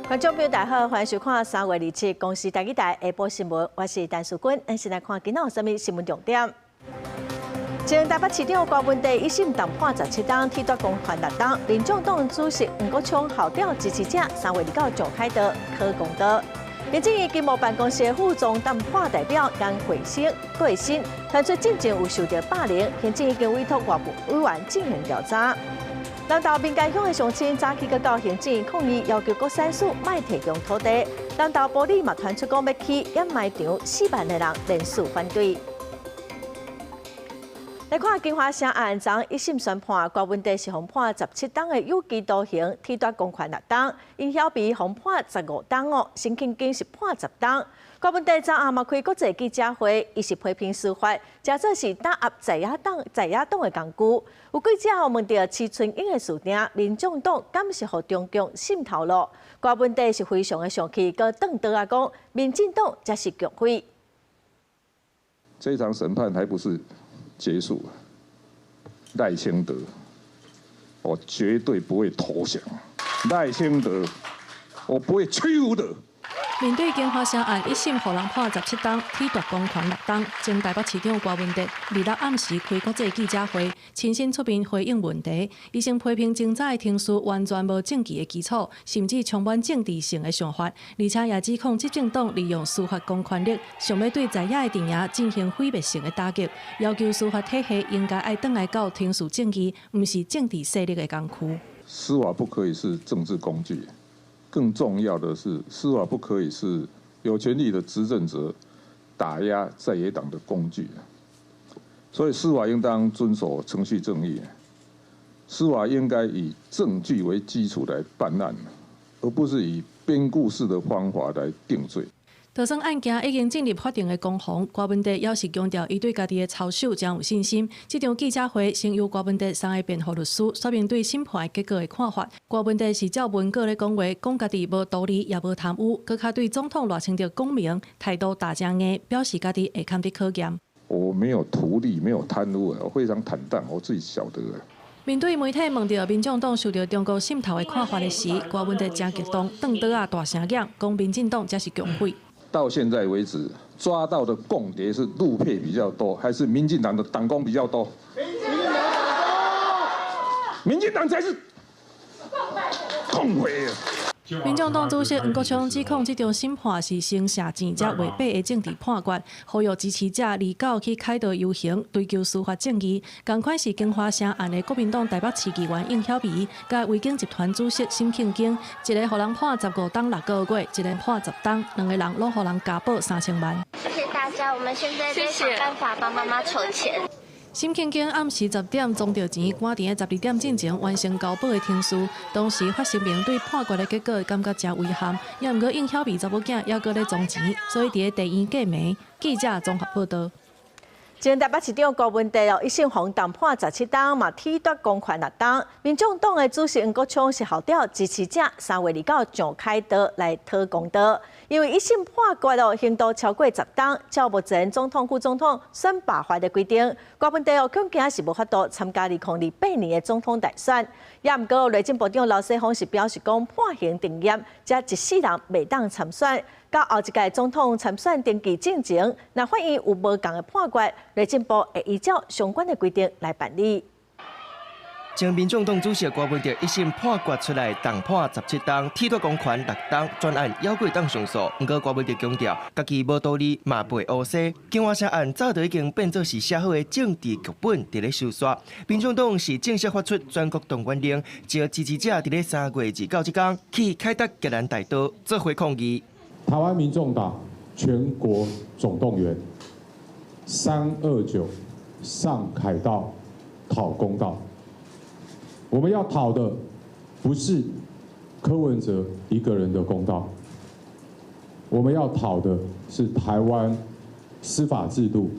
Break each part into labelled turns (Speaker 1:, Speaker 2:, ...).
Speaker 1: 觀眾朋友大家好，歡迎收看3月27公視台語台下晡新聞，我是陳淑君。咱先來看今仔有啥物新聞重點。前台北市長柯文哲一審重判17冬，褫奪公權6冬。民眾黨主席黃國昌號召支持者3月29上凱道討公道。行政院經貿辦公室副總談判代表江慧生過身，傳出進前有受著霸凌，行政已經委託外部委員進行調查。南投民間鄉的鄉親早起閣到行政院抗議，要求國產署莫提供土地。南投埔里嘛傳出講欲起掩埋場，4萬个人連署反對。來看京華城案，昨一審宣判，柯文哲是予判17冬的有期徒刑，褫奪公權6冬；尹曉薇予判15冬哦，沈慶京是判10冬。柯文哲昨暗嘛開國際記者會，伊是批評司法，誠做是打壓在野黨在野黨的工具。有記者問著徐春英的事件，民眾黨敢是予中共滲透囉？柯文哲是非常的生氣，閣轉刀仔講，民進黨才是共匪。
Speaker 2: 這場審判還不是結束，賴清德，我絕對不會投降。賴清德，我不會屈服的。
Speaker 3: 面對京華城案一審予人判17冬，褫奪公權6冬，前台北市長柯文哲26暗時開國際記者會，親身出面回應問題。伊先批評偵查的程序完全無證據的基礎，甚至充滿政治性的想法，而且也指控執政黨利用司法公權力，想欲對在野的陣營進行毀滅性的打擊，要求司法體系應該愛轉來到程序正義，毋是政治勢力的工具。
Speaker 2: 司法不可以是政治工具。更重要的是，司法不可以是有權力的執政者打壓在野黨的工具。所以，司法應當遵守程序正義，司法應該以證據為基礎來辦案，而不是以編故事的方法來定罪。
Speaker 3: 就算案件已經進入法庭的攻防，柯文哲猶是強調，伊對家己的操守誠有信心。這場記者會先由柯文哲三个辯護律師說明對審判結果的看法。柯文哲是照文稿咧講話，講家己無圖利也無貪污，閣較對總統賴清德講明態度打誠硬，表示家己會堪得考驗。
Speaker 2: 我沒有圖利，沒有貪污，我非常坦蕩，我自己曉得。
Speaker 3: 面對媒體問著民眾黨受著中國滲透的看法的時，柯文哲誠激動，轉刀仔大聲講，講民進黨才是共匪。
Speaker 2: 到現在為止，抓到的共諜是陸配比較多，還是民進黨的黨工比較多？民進黨，民進黨才是共匪。
Speaker 3: 民眾黨主席黃國昌指控這場審判是先挾錢才違背的政治判決，呼籲支持者29去凱道遊行，追求司法正義。仝款是京華城案的國民黨台北市議員應曉薇，佮維景集團主席沈慶京，一个予人判15冬6個月，一个判10冬，兩个人攏予人交保3000萬。
Speaker 4: 謝謝大家，我們現在在想辦法幫媽媽籌錢。
Speaker 3: 沈慶京暗時10點裝著錢，趕佇12點進前完成交保的程序。當時發聲明對判決的結果感覺誠遺憾，也毋過應曉薇查某囝猶閣咧裝錢，所以佇咧地院過暝。記者綜合報導。
Speaker 1: 前台北市長柯文哲哦，一審予重判17冬，嘛褫奪公權6冬。民眾黨的主席黃國昌是號召支持者3月29上凱道來討公道，因為一審判決哦，刑度超過10冬，照目前總統副總統選罷法的規定，柯文哲哦恐驚是無法度參加2028年的總統大選。也毋過內政部長劉世芳是表示講判刑定讞，這一世人袂當參選。到後一屆總統參選登記進前，若發現有無仝的判決，內政部會依照相關的規定來辦理。
Speaker 5: 前民眾黨主席柯文哲一審判決出來，重判17冬，褫奪公權6冬，全案猶閣會當上訴。毋過柯文哲強調，家己無圖利，嘛袂烏西。京華城案早就已經變做是寫好的政治劇本，佇咧收煞。民眾黨是正式發出全國動員令，召支持者佇咧3月29這工去凱達格蘭大道做伙抗議。
Speaker 6: 台灣民眾黨全國總動員，329上凱道討公道。我們要討的不是柯文哲一個人的公道，我們要討的是台灣司法制度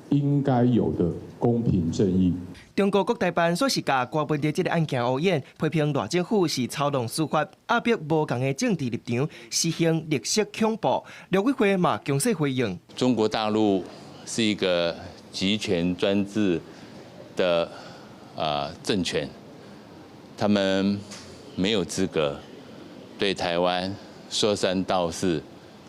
Speaker 6: 應該有的公平正義。
Speaker 5: 中國國台辦煞是共柯文哲這个案件烏演，批評賴政府是操弄司法、壓迫無仝的政治立場，實行綠色恐怖。陸委會嘛強勢回應：
Speaker 7: 中國大陸是一個極權專制的政權，他們沒有資格對台灣說三道四、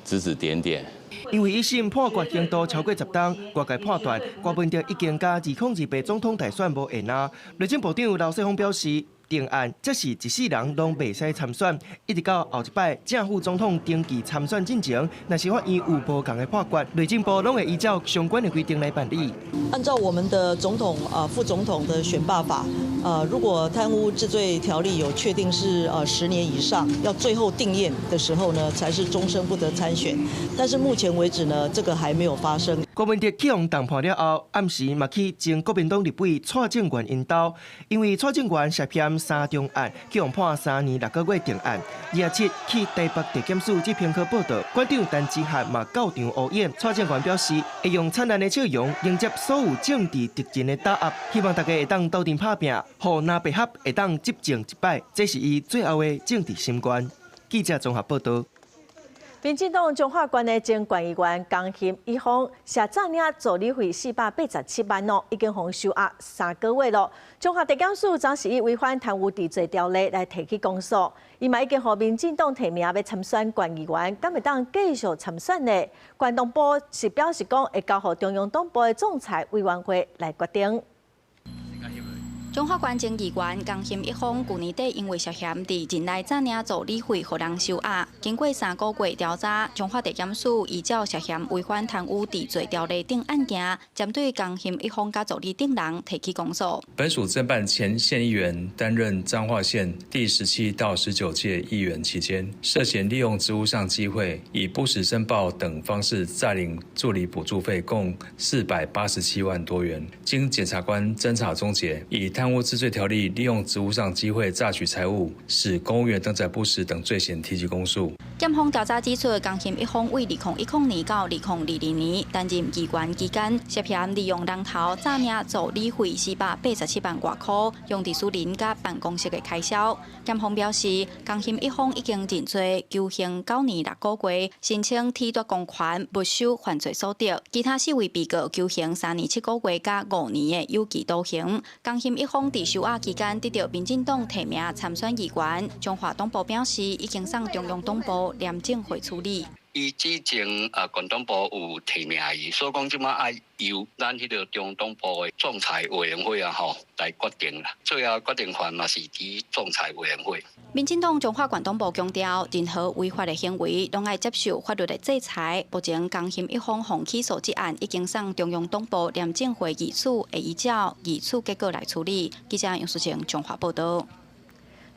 Speaker 7: 指指點點。
Speaker 5: 因為一審判決刑度超過10冬，外界判斷郭文哲已經佮2028總統大選無緣啊。內政部長劉世鋒表示，定案這是一世人攏袂使參選，一直到後一擺正副總統登記參選進前，若是法院有無仝的判決，內政部攏會依照相關的規定來辦理。
Speaker 8: 按照我們的總統啊副總統的選罷法，如果貪污治罪條例有確定是10年以上，要最後定讞的時候呢，才是終身不得參選。但是目前為止呢，這個還沒有發生。
Speaker 5: 郭文哲去予重判了後，暗時嘛去前國民黨立委蔡正元𪜶兜，因為蔡正元涉嫌三中案，去予判3年6個月定案。27去台北地檢署這評科報到，館長陳之漢嘛到場烏演。蔡正元表示，會用燦爛的笑容迎接所有政治敵人的打壓，希望大家會當鬥陣拍拚，予藍白合會當執政一擺，這是伊最後的政治心願。記者綜合報道。
Speaker 1: 民進黨彰化縣的前縣議員江欣一方，涉詐領助理費487萬哦，已經予收押3個月咯。彰化地檢署昨是以違反貪污治罪條例來提起公訴，伊嘛已經予民進黨提名欲參選縣議員，敢會當繼續參選呢？縣黨部是表示講會交予中央黨部的總裁委員會來決定。
Speaker 9: 彰化縣前議員江欣一方，舊年底因為涉嫌佇任內詐領助理費，予人收押。經過3個月調查，彰化地檢署依照涉嫌違反貪污治罪條例等案件，針對江欣一方佮助理等人提起公訴。
Speaker 10: 本署偵辦前縣議員擔任彰化縣第17到19屆議員期間，涉嫌利用職務上機會，以不實申報等方式詐領助理補助費共487萬多元。經檢察官偵查終結，以貪污治罪條例利用職務上機會詐取財物，使公務員登載不實等罪嫌提起公訴。
Speaker 9: 檢方調查指出，江欣一方為2010年到2022年擔任議員期間，涉嫌利用人頭詐領助理費487萬外箍，用佇私人佮辦公室的開銷。檢方表示，江欣一方已經認罪，求刑9年6個月，申請褫奪公權、沒收犯罪所得。其他四位被告求刑3年7個月佮5年的有期徒刑。江欣一方佇收押期間得到民進黨提名參選議員，彰化黨部表示已經送中央黨部廉政會處理。
Speaker 11: 伊之前啊，縣黨部有提名伊，所以講這馬愛由咱彼个中央黨部的仲裁委員會啊吼來決定啦。最後決定權嘛是佇仲裁委員會。
Speaker 9: 民進黨彰化縣黨部強調，任何違法的行為攏愛接受法律的制裁。目前江欣一方予起訴這案已經送中央黨部廉政會議處，會依照議處結果來處理。記者楊淑晴彰化報道。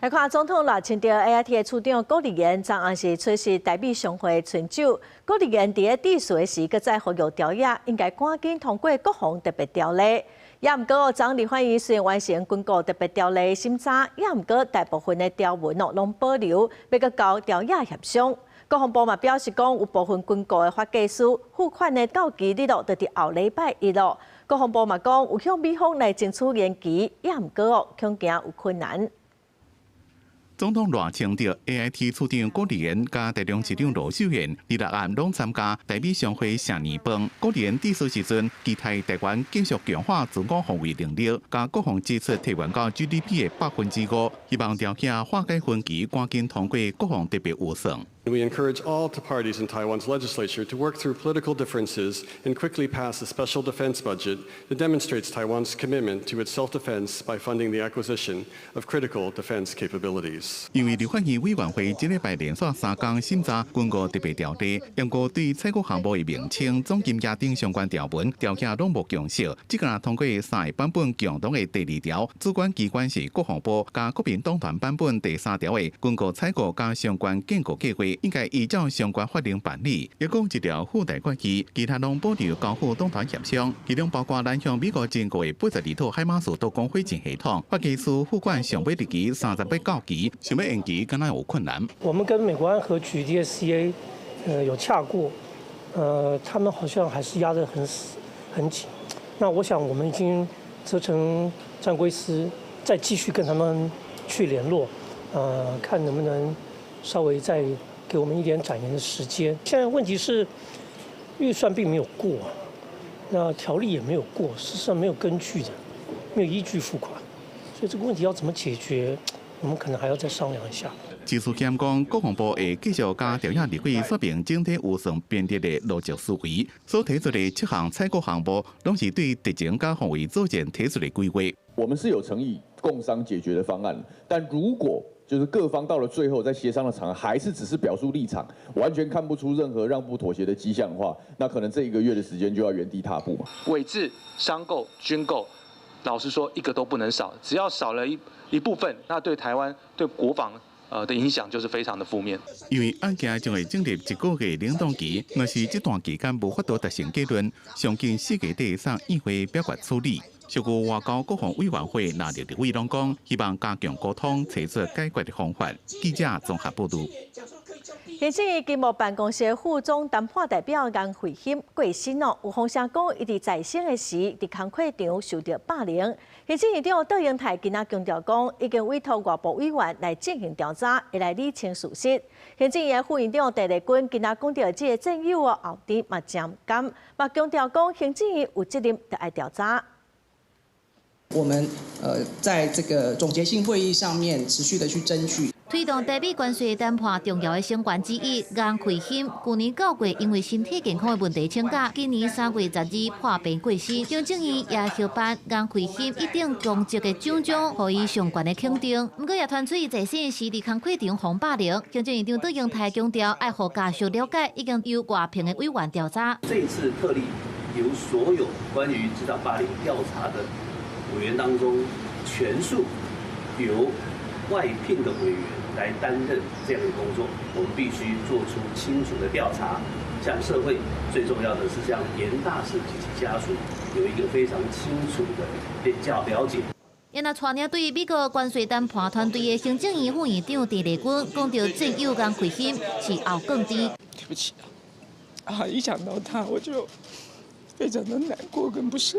Speaker 1: 來看總統賴清德 AIT 的處長郭立言，昨暗時出席台美商會春酒。郭立言佇咧致辭的時，閣再呼籲朝野應該趕緊通過國防特別條例。也毋過，昨立法院雖然完成軍購特別條例審查，也毋過大部分的條文哦攏保留，欲閣交朝野協商。國防部嘛表示講，有部分軍購的發計書付款的到期日咯，就佇後禮拜一咯。國防部嘛講，有向美方來爭取延期，也毋過哦，恐驚有困難。
Speaker 12: 總統賴清德、AIT 處長郭立言佮台中市長盧秀燕，二六暗攏參加台美商會謝年飯。郭立言致辭時陣，期待台灣繼續強化自我防衛能力，將國防支出提懸到 GDP 的5%，希望朝野化解分歧，趕緊通過國防特別預算。
Speaker 13: We encourage all parties in Taiwan's legislature to work through political differences and quickly pass a special defense budget that demonstrates Taiwan's commitment to its self-defense by funding the acquisition of critical defense capabilities.
Speaker 12: 因為立法院委員會這禮拜連續3工審查軍購特別條例，不過對採購項目的名稱、總金額等相關條文，朝野攏無共識。這個通過三個版本共同的第二條，主管機關是國防部，佮國民黨團版本第三條的軍購採購佮相關建購計劃，應該依照相關法令辦理。一共一條附帶決議，其他攏保留交付黨團協商。其中包括咱向美國進購的82套海馬斯多管火箭系統，發給書付款上尾日期30欲到期，想欲延期敢若有困難。
Speaker 14: 我們跟美國安核局 DSCA，有洽過，他們好像還是壓得很死很緊。那我想我們已經責成戰規司再繼續跟他們去聯絡，看能不能稍微再給我們一點展延的時間。現在問題是預算並沒有過，那條例也沒有過，事實上沒有根據的，沒有依據付款，所以這個問題要怎麼解決，我們可能還要再商量一下。
Speaker 12: 陳時謙講，國防部會繼續佮朝野立委說明整體預算編列的邏輯思維，所提出的七項採購項目，攏是對敵情佮防衛作戰提出的規劃。
Speaker 15: 我們是有誠意共商解決的方案，但如果就是各方到了最後，在協商的場合，還是只是表述立場，完全看不出任何讓步妥協的跡象的話，那可能這一個月的時間就要原地踏步嘛。
Speaker 16: 委制、商購、軍購，老實說一個都不能少，只要少了一部分，那對台灣、對國防的影響就是非常的負面。
Speaker 12: 因為案件將會進入一個月冷凍期，若是這段期間無法度達成結論，上緊4月底送議會表決處理。小古外交國防委員會藍綠立委攏講，希望加強溝通，揣出解決的方法。記者綜合報導。
Speaker 1: 行政院經貿辦公室副總談判代表顏慧欣過身哦，有風聲講，伊佇在生的時，佇工課場受著霸凌。行政院長卓榮泰今仔強調講，已經委託外部委員來進行調查，會來理清事實。行政院副院長鄭麗君今仔講著這个戰友哦，後日嘛誠毋甘，嘛強調講，行政院有責任著愛調查。
Speaker 17: 我們在這個總結性會議上面持續的去爭取。
Speaker 18: 推動台美關稅談判重要的成員之一顏慧欣，舊年9月因為身體健康的問題請假，今年3月12破病過身。行政院也協頒顏慧欣一等功績的獎章，予伊上懸的肯定。毋過也傳出伊在生時佇工課場予霸凌。行政院長卓榮泰強調，愛予家屬了解，已經由外聘的委員調查。
Speaker 19: 這一次特例由所有關於職場霸凌調查的委員當中，全數由外聘的委員來擔任這樣的工作，我們必須做出清楚的調查，向社會最重要的是向顏大使及其家屬有一個非常清楚的較了解。
Speaker 18: 因那帶領對美國關稅談判團隊的行政院副院長鄭麗君講著戰友顏慧欣是後更甜。
Speaker 20: 對不起啊，一想到他我就非常的難過跟不捨。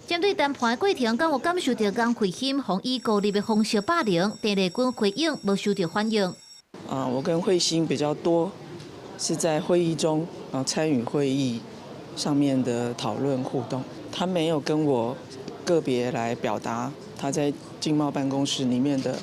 Speaker 18: 針對談判過程，敢有感受著顏慧欣予以孤立的方式霸凌？鄭麗君回應無收著反應。
Speaker 20: 啊，我跟慧欣比較多是在會議中啊參與會議上面的討論互動，他沒有跟我個別來表達他在經貿辦公室裡面的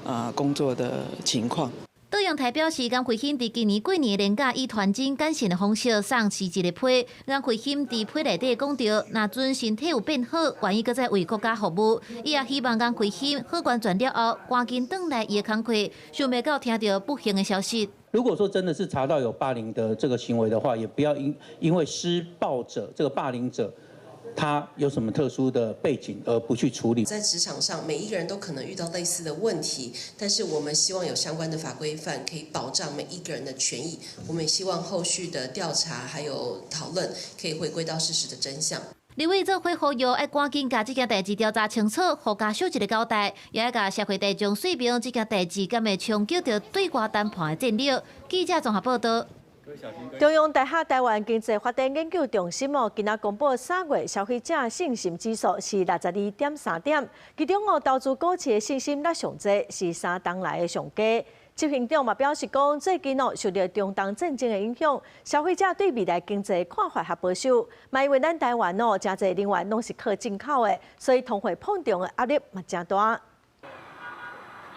Speaker 20: 啊工作的情況。
Speaker 18: 卓榮泰表示，顏慧欣佇今年過年年假以傳真簡訊的方式送辭一個批。顏慧欣佇批內底講著，若陣身體有變好，願意閣再為國家服務。伊也希望顏慧欣好轉轉了後，趕緊轉來伊的工課。想袂到聽著不幸的消息。
Speaker 21: 如果說真的是查到有霸凌的這個行為的話，也不要因為施暴者這個霸凌者，他有什麼特殊的背景而不去處理。
Speaker 22: 在職場上，每一個人都可能遇到類似的問題，但是我們希望有相關的法規範可以保障每一個人的權益。我們也希望後續的調查還有討論可以回歸到事實的真相。
Speaker 18: 立委做伙呼籲，愛趕緊共這件代誌調查清楚，予家屬一个交代，也愛共社會大眾說明這件代誌敢會衝擊著對外談判的戰略。記者綜合報導。
Speaker 1: 中央大學台灣經濟發展研究中心哦，今仔公布3月消費者信心指數是62.3點，其中哦投資股市的信心率上濟，是3冬來的上低。執行長嘛表示講，最近哦受著中東戰爭的影響，消費者對未來經濟看法較保守。嘛因為咱台灣哦，誠濟能源攏是靠進口的，所以通貨膨脹的壓力嘛誠大。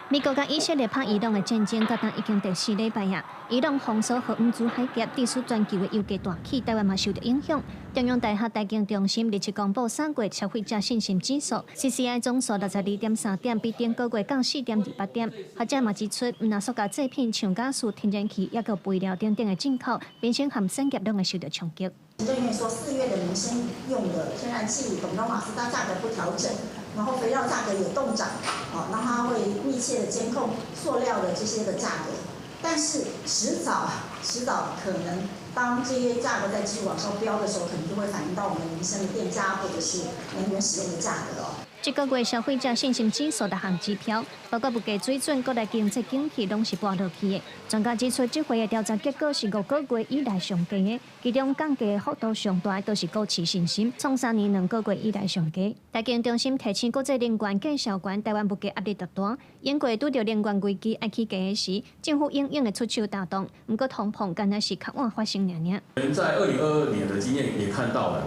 Speaker 23: 美國佮以色列拍伊朗的戰爭，到今已經第四禮拜啊！伊朗封鎖荷姆茲海峽，致使全球的油價大起，台灣嘛受著影響。中央大學台經中心日前公布3月消費者信心指數，CCI 總數62.3點，比頂個月降4.28點。學者嘛指出，毋但塑膠製品、像家私、天然氣，抑閣肥料等等的進口，民生和產業攏會受著衝擊。
Speaker 24: 行政院說，4月的民生用的天然氣、桶裝瓦斯，它價格不調整，然後肥料價格也凍漲，哦，那它會密切的監控塑料的這些的價格，但是遲早遲早可能當這些價格在繼續往上飆的時候，可能就會反映到我們民生的電價或者是能源使用的價格哦。
Speaker 23: 這個月消費者信心指數逐項指標，包括物價水準、國內經濟景氣，攏是跋落去的。專家指出，這回的調查結果是5個月以來上低的，其中降低幅度上大的，就是股市信心，創3年2個月以來上低。台經中心提醒國際能源價小懸，台灣物價壓力特大。英國拄著能源危機愛起價的時，政府隱隱的出手打動，毋過通膨敢若是較晚發生爾爾。
Speaker 25: 在2022年的經驗也看到了，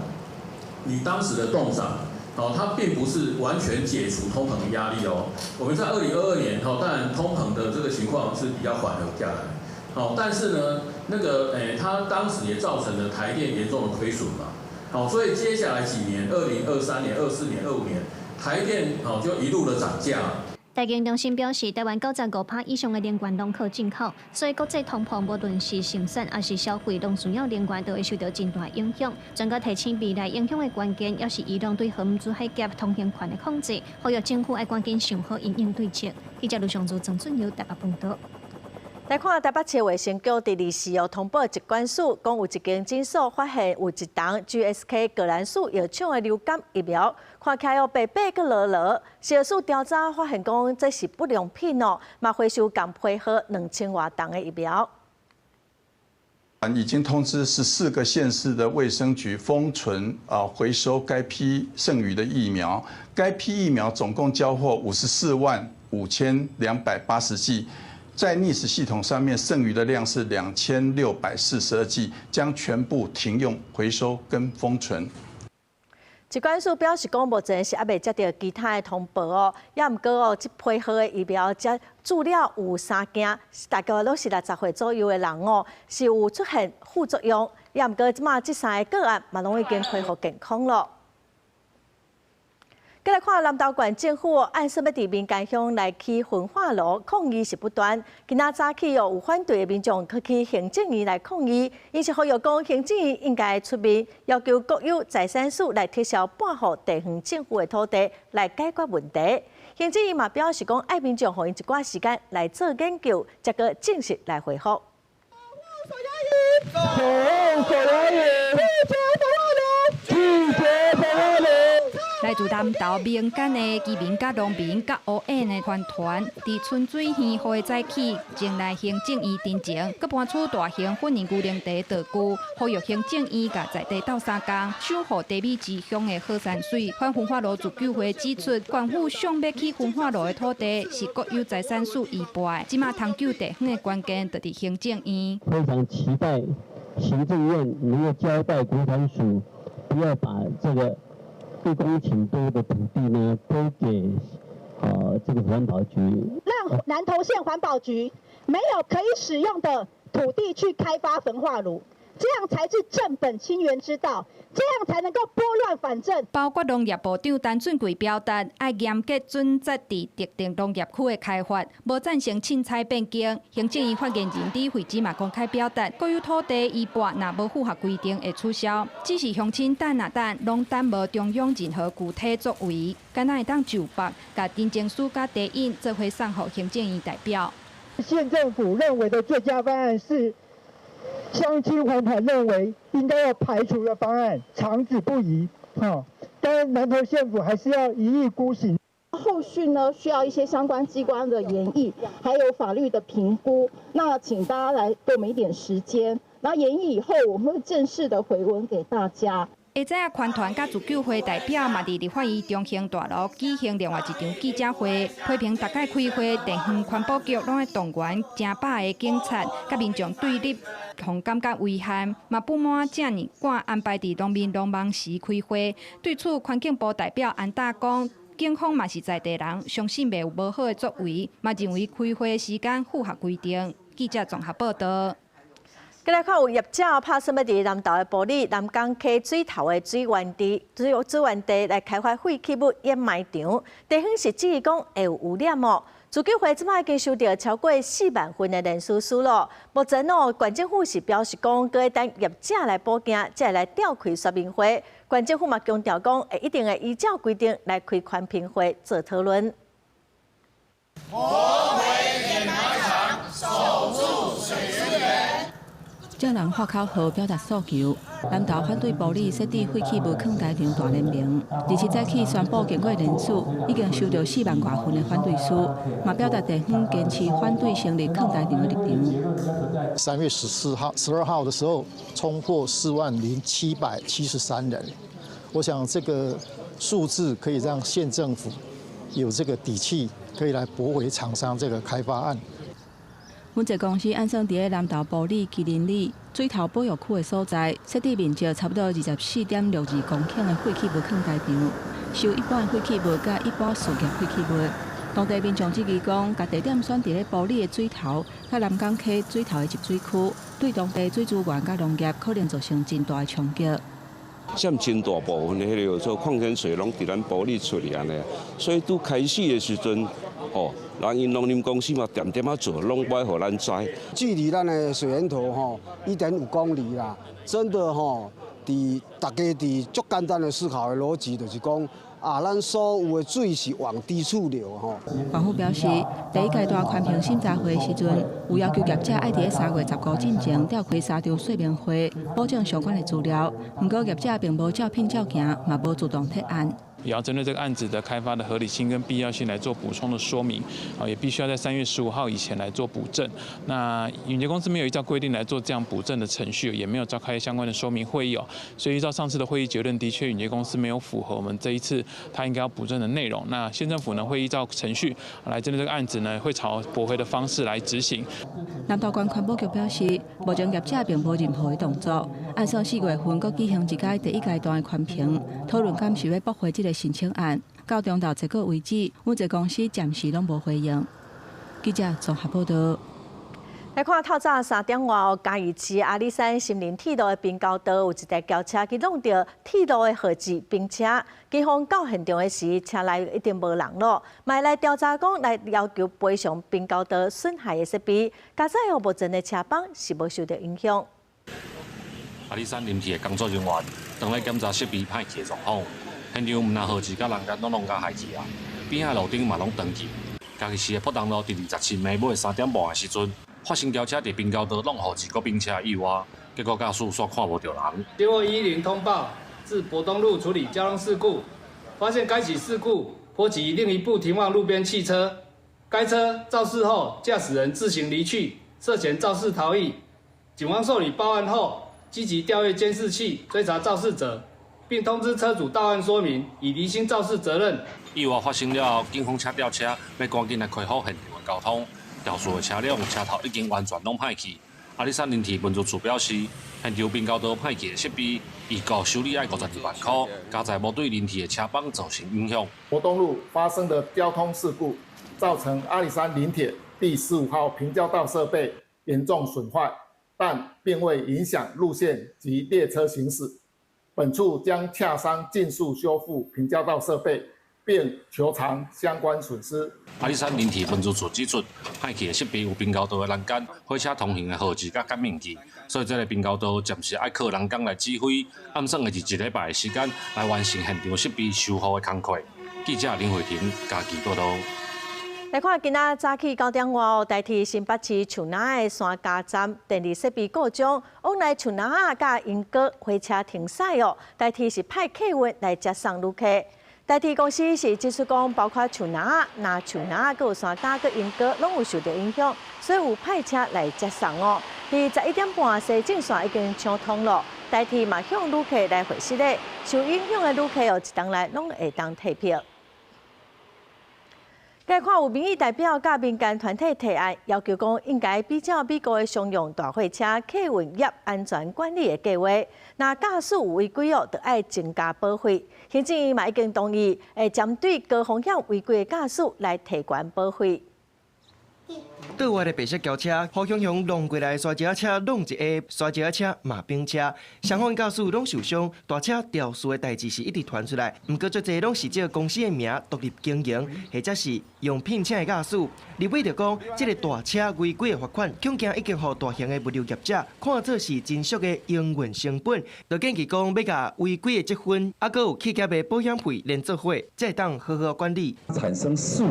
Speaker 25: 你當時的凍漲。
Speaker 2: 哦，它並不是完全解除通膨的壓力哦。我們在2022年，哈，當然通膨的這個情況是比較緩和下來，好，但是呢，那個，它當時也造成了台電嚴重的虧損嘛，好，所以接下來幾年，2023年、24年、25年，台電哦就一路的漲價。
Speaker 23: 台經中心表示，台灣95%以上的能源攏靠進口，所以國際通膨無論是生產抑是消費，攏需要能源都會受到真大影響。專家提醒，未來影響的關鍵，抑是伊朗對荷姆茲海峽通行權的控制，呼籲政府愛趕緊想好因應對策。記者盧尚祖、曾俊友台北報導。
Speaker 1: 來看台北市衛生局佇24號通報疾管署，講有一間診所發現有一筒 GSK 葛蘭素藥廠的流感疫苗，看起來哦白白閣濁濁。食藥署調查發現講這是不良品哦，嘛回收仝批號2000外筒的疫苗。
Speaker 3: 已經通知14個縣市的衛生局封存啊，回收該批剩餘的疫苗。該批疫苗總共交貨545,280劑。在 NIS 系統上面剩餘的量是2642劑，將全部停用、回收跟封存。
Speaker 1: 疾管署表示講，目前是猶未接著其他的通報哦，抑毋過哦，這批號的疫苗才注了有三件，大概攏是60歲左右的人哦，是有出現副作用，抑毋過這馬這三个個案嘛攏已經恢復健康了。閣來看南投縣政府按說欲佇民間鄉來起焚化爐，抗議是不斷。今仔早起哦，有反對的民眾去行政院來抗議，𪜶是呼籲講行政院應該出面要求國有財產署來撤銷撥予地方政府的土地，來解決問題。行政院嘛表示講，愛民眾予𪜶一寡時間來做研究，才閣正式來回覆。
Speaker 4: 來自南投民間的居民、佮農民、佮烏煙的團團，佇春水園雨早起前來行政院陣前，閣搬出大型粉圓牛奶茶道具，呼籲行政院佮在地鬥相共，守護茶米之鄉的好山水。反焚化爐自救會指出，縣府想欲起焚化爐的土地是國有財產署移撥的，這馬探究地方的關鍵就佇行政院。
Speaker 6: 非常期待行政院能夠交代國產署，不要把這個1公頃多的土地呢，都給這個環保局，
Speaker 24: 讓南投縣環保局沒有可以使用的土地去開發焚化爐，這樣才是正本清源之道，這樣才能夠撥亂反正。
Speaker 4: 包括農業部長陳俊貴表達，愛嚴格準則佇特定農業區的開發，無贊成凊彩變更。行政院發言人李慧芝嘛公開表達，國有土地移撥若無符合規定會取消。只是鄉親等啊等，攏等無中央任何具體作為，敢若會當就縛，共陳情書佮提印做伙送予行政院代表。
Speaker 25: 縣政府認為的最佳方案是鄉親環團認為應該要排除的方案，廠址不宜，哈。但南投縣府還是要一意孤行。
Speaker 24: 後續呢，需要一些相關機關的研議，還有法律的評估。那請大家來給我們一點時間，然後研議以後，我們會正式的回文給大家。
Speaker 4: 下早啊，環團佮自救會代表嘛，佇立法院中興大樓舉行另外一場記者會，批評逐擺開會，地方環保局攏愛動員成百个警察，佮民眾對立，予感覺遺憾，嘛不滿遮爾趕安排佇農民農忙時開會。對此，環境部代表安達講，警方嘛是在地人，相信袂有無好的作為，嘛認為開會時間符合規定。記者綜合報導。
Speaker 1: 閣來看有業者拍算欲佇南投的埔里南港溪水頭的水源地、水源地來開發廢棄物掩埋場，地方是質疑講會有污染哦。自救會這擺已經收著超過4萬份的聯署書囉。目前哦，縣政府是表示講，閣咧等業者來補件，才會來召開說明會。縣政府嘛強調講，會一定會依照規定來開環評會做討論。
Speaker 26: 駁回掩埋場，守住水資源。
Speaker 27: 眾人發口號表達訴求，南投反對埔里設置廢棄物囥台場大聯盟，27早起宣布經過聯署，已經收著4萬外份的反對書，嘛表達地方堅持反對成立囥台場的立場。
Speaker 28: 3月14號、12號的時候，衝破40,773人，我想這個數字可以讓縣政府有這個底氣，可以來駁回廠商這個開發案。
Speaker 27: 阮這公司按算佇咧南投埔里麒麟里水頭保育區的所在，設置面積差不多24.62公頃的廢棄物囥台場。收一般的廢棄物佮一般事業廢棄物。當地民眾質疑講，共地點選佇咧埔里的水頭，佮南港溪水頭的集水區，對當地水資源佮農業可能造成真大的衝擊。
Speaker 5: 佔真大部分的彼个做礦泉水攏佇咱埔里出來按呢，所以拄開始的時陣，吼，人𪜶農林公司嘛，恬恬仔做，攏無愛予咱知。
Speaker 7: 距離咱的水源頭吼1.5公里啦，真的吼，佇大家佇足簡單的思考的邏輯，就是講啊，咱所有的水是往低處流吼。
Speaker 27: 縣府表示，第一階段環評審查會的時陣，有要求業者愛佇咧3月15進前召開三場說明會，補正相關的資料。毋過業者並無照片照行，嘛無自動撤案。
Speaker 8: 也要針對這個案子的開發的合理性跟必要性來做補充的說明，啊，也必須要在3月15號以前來做補正。那允傑公司沒有依照規定來做這樣補正的程序，也沒有召開相關的說明會議哦。所以依照上次的會議結論，的確允傑公司沒有符合我們這一次他應該要補正的內容。那縣政府呢會依照程序來針對這個案子呢，會朝駁回的方式來執行。
Speaker 27: 南投縣環保局表示，目前業者並無任何的動作。按算4月份閣舉行一屆第一階段的環評，討論敢是欲駁回這個申請案，到中晝結果為止，允捷公司暫時攏無回應。記者綜合報道。
Speaker 1: 來看透早3點外，嘉義市阿里山森林鐵路的平交道有一台轎車去挵著鐵路的號誌兵車，警方到現場的時，車內已經無人囉，嘛來調查講來要求賠償平交道損害的設備，佳哉予目前的車班是無受著影響。
Speaker 9: 阿里山林鐵的工作人員當咧檢查設備歹去的狀況。現場毋但號誌佮欄杆攏弄共害去啊，邊仔路燈嘛攏斷去。嘉義市的博東路佇27暝尾3點半的時陣，發生轎車佇平交道挵號誌閣兵車意外，結果駕駛煞看無著人。
Speaker 10: 接獲110通報，至博東路處理交通事故，發現該起事故波及另一部停放路邊汽車，該車肇事後駕駛人自行離去，涉嫌肇事逃逸。警方受理報案後，積極調閱監視器追查肇事者。並通知車主到案說明，以釐清肇事責任。
Speaker 9: 意外發生了後，警方請吊車欲趕緊來恢復現場的交通。肇事的車輛車頭已經完全攏歹去。阿里山林鐵運輸處表示，現場平交道歹去的設備，預估修理愛52萬箍，佳哉無對林鐵的車班造成影響。
Speaker 11: 博東路發生的交通事故，造成阿里山林鐵第15號平交道設備嚴重損壞，但並未影響路線及列車行駛。本處將洽商盡速修復平交道設備，並求償相關損失。
Speaker 9: 阿里山林鐵運輸處指出，歹去的設備有平交道的欄杆、火車通行的號誌佮感應器，所以這个平交道暫時愛靠人工來指揮，按算會佇一禮拜的時間來完成現場設備修復的工課。記者林慧婷嘉義報導。
Speaker 1: 來看今仔早起9點外，台鐵新北市樹林的山家站電力設備故障，往來樹林仔佮鶯歌火車停駛哦。台鐵是派客運來接送旅客。台鐵公司是指出講，包括樹林仔、南樹林仔、閣有山家、閣鶯歌，攏有受著影響，所以有派車來接送哦。佇11點半，西正線已經暢通囉。台鐵嘛向旅客來回釋咧，受影響的旅客哦，一冬內攏會當退票。來看有民意代表佮民間團體提案，要求講應該比照美國的商用大貨車客運業安全管理的計畫，若駕駛有違規哦，就愛增加保費。行政院嘛已經同意，會針對高風險違規的駕駛來提懸保費。
Speaker 13: 倒歪的白色轎車，予雄雄挵過來的沙石仔車挵一下，沙石仔車嘛反車，雙方駕駛攏受傷。大車肇事的代誌是一直傳出來，毋過足濟攏是藉公司的名獨立經營，或者是用聘請的駕駛。立委就講，這个大車違規的罰款，恐驚已經予大型的物流業者看做是真俗的營運成本，就建議講欲共違規的積分，猶閣有企業的保險費連做伙，才會當好好管理。
Speaker 14: 產生事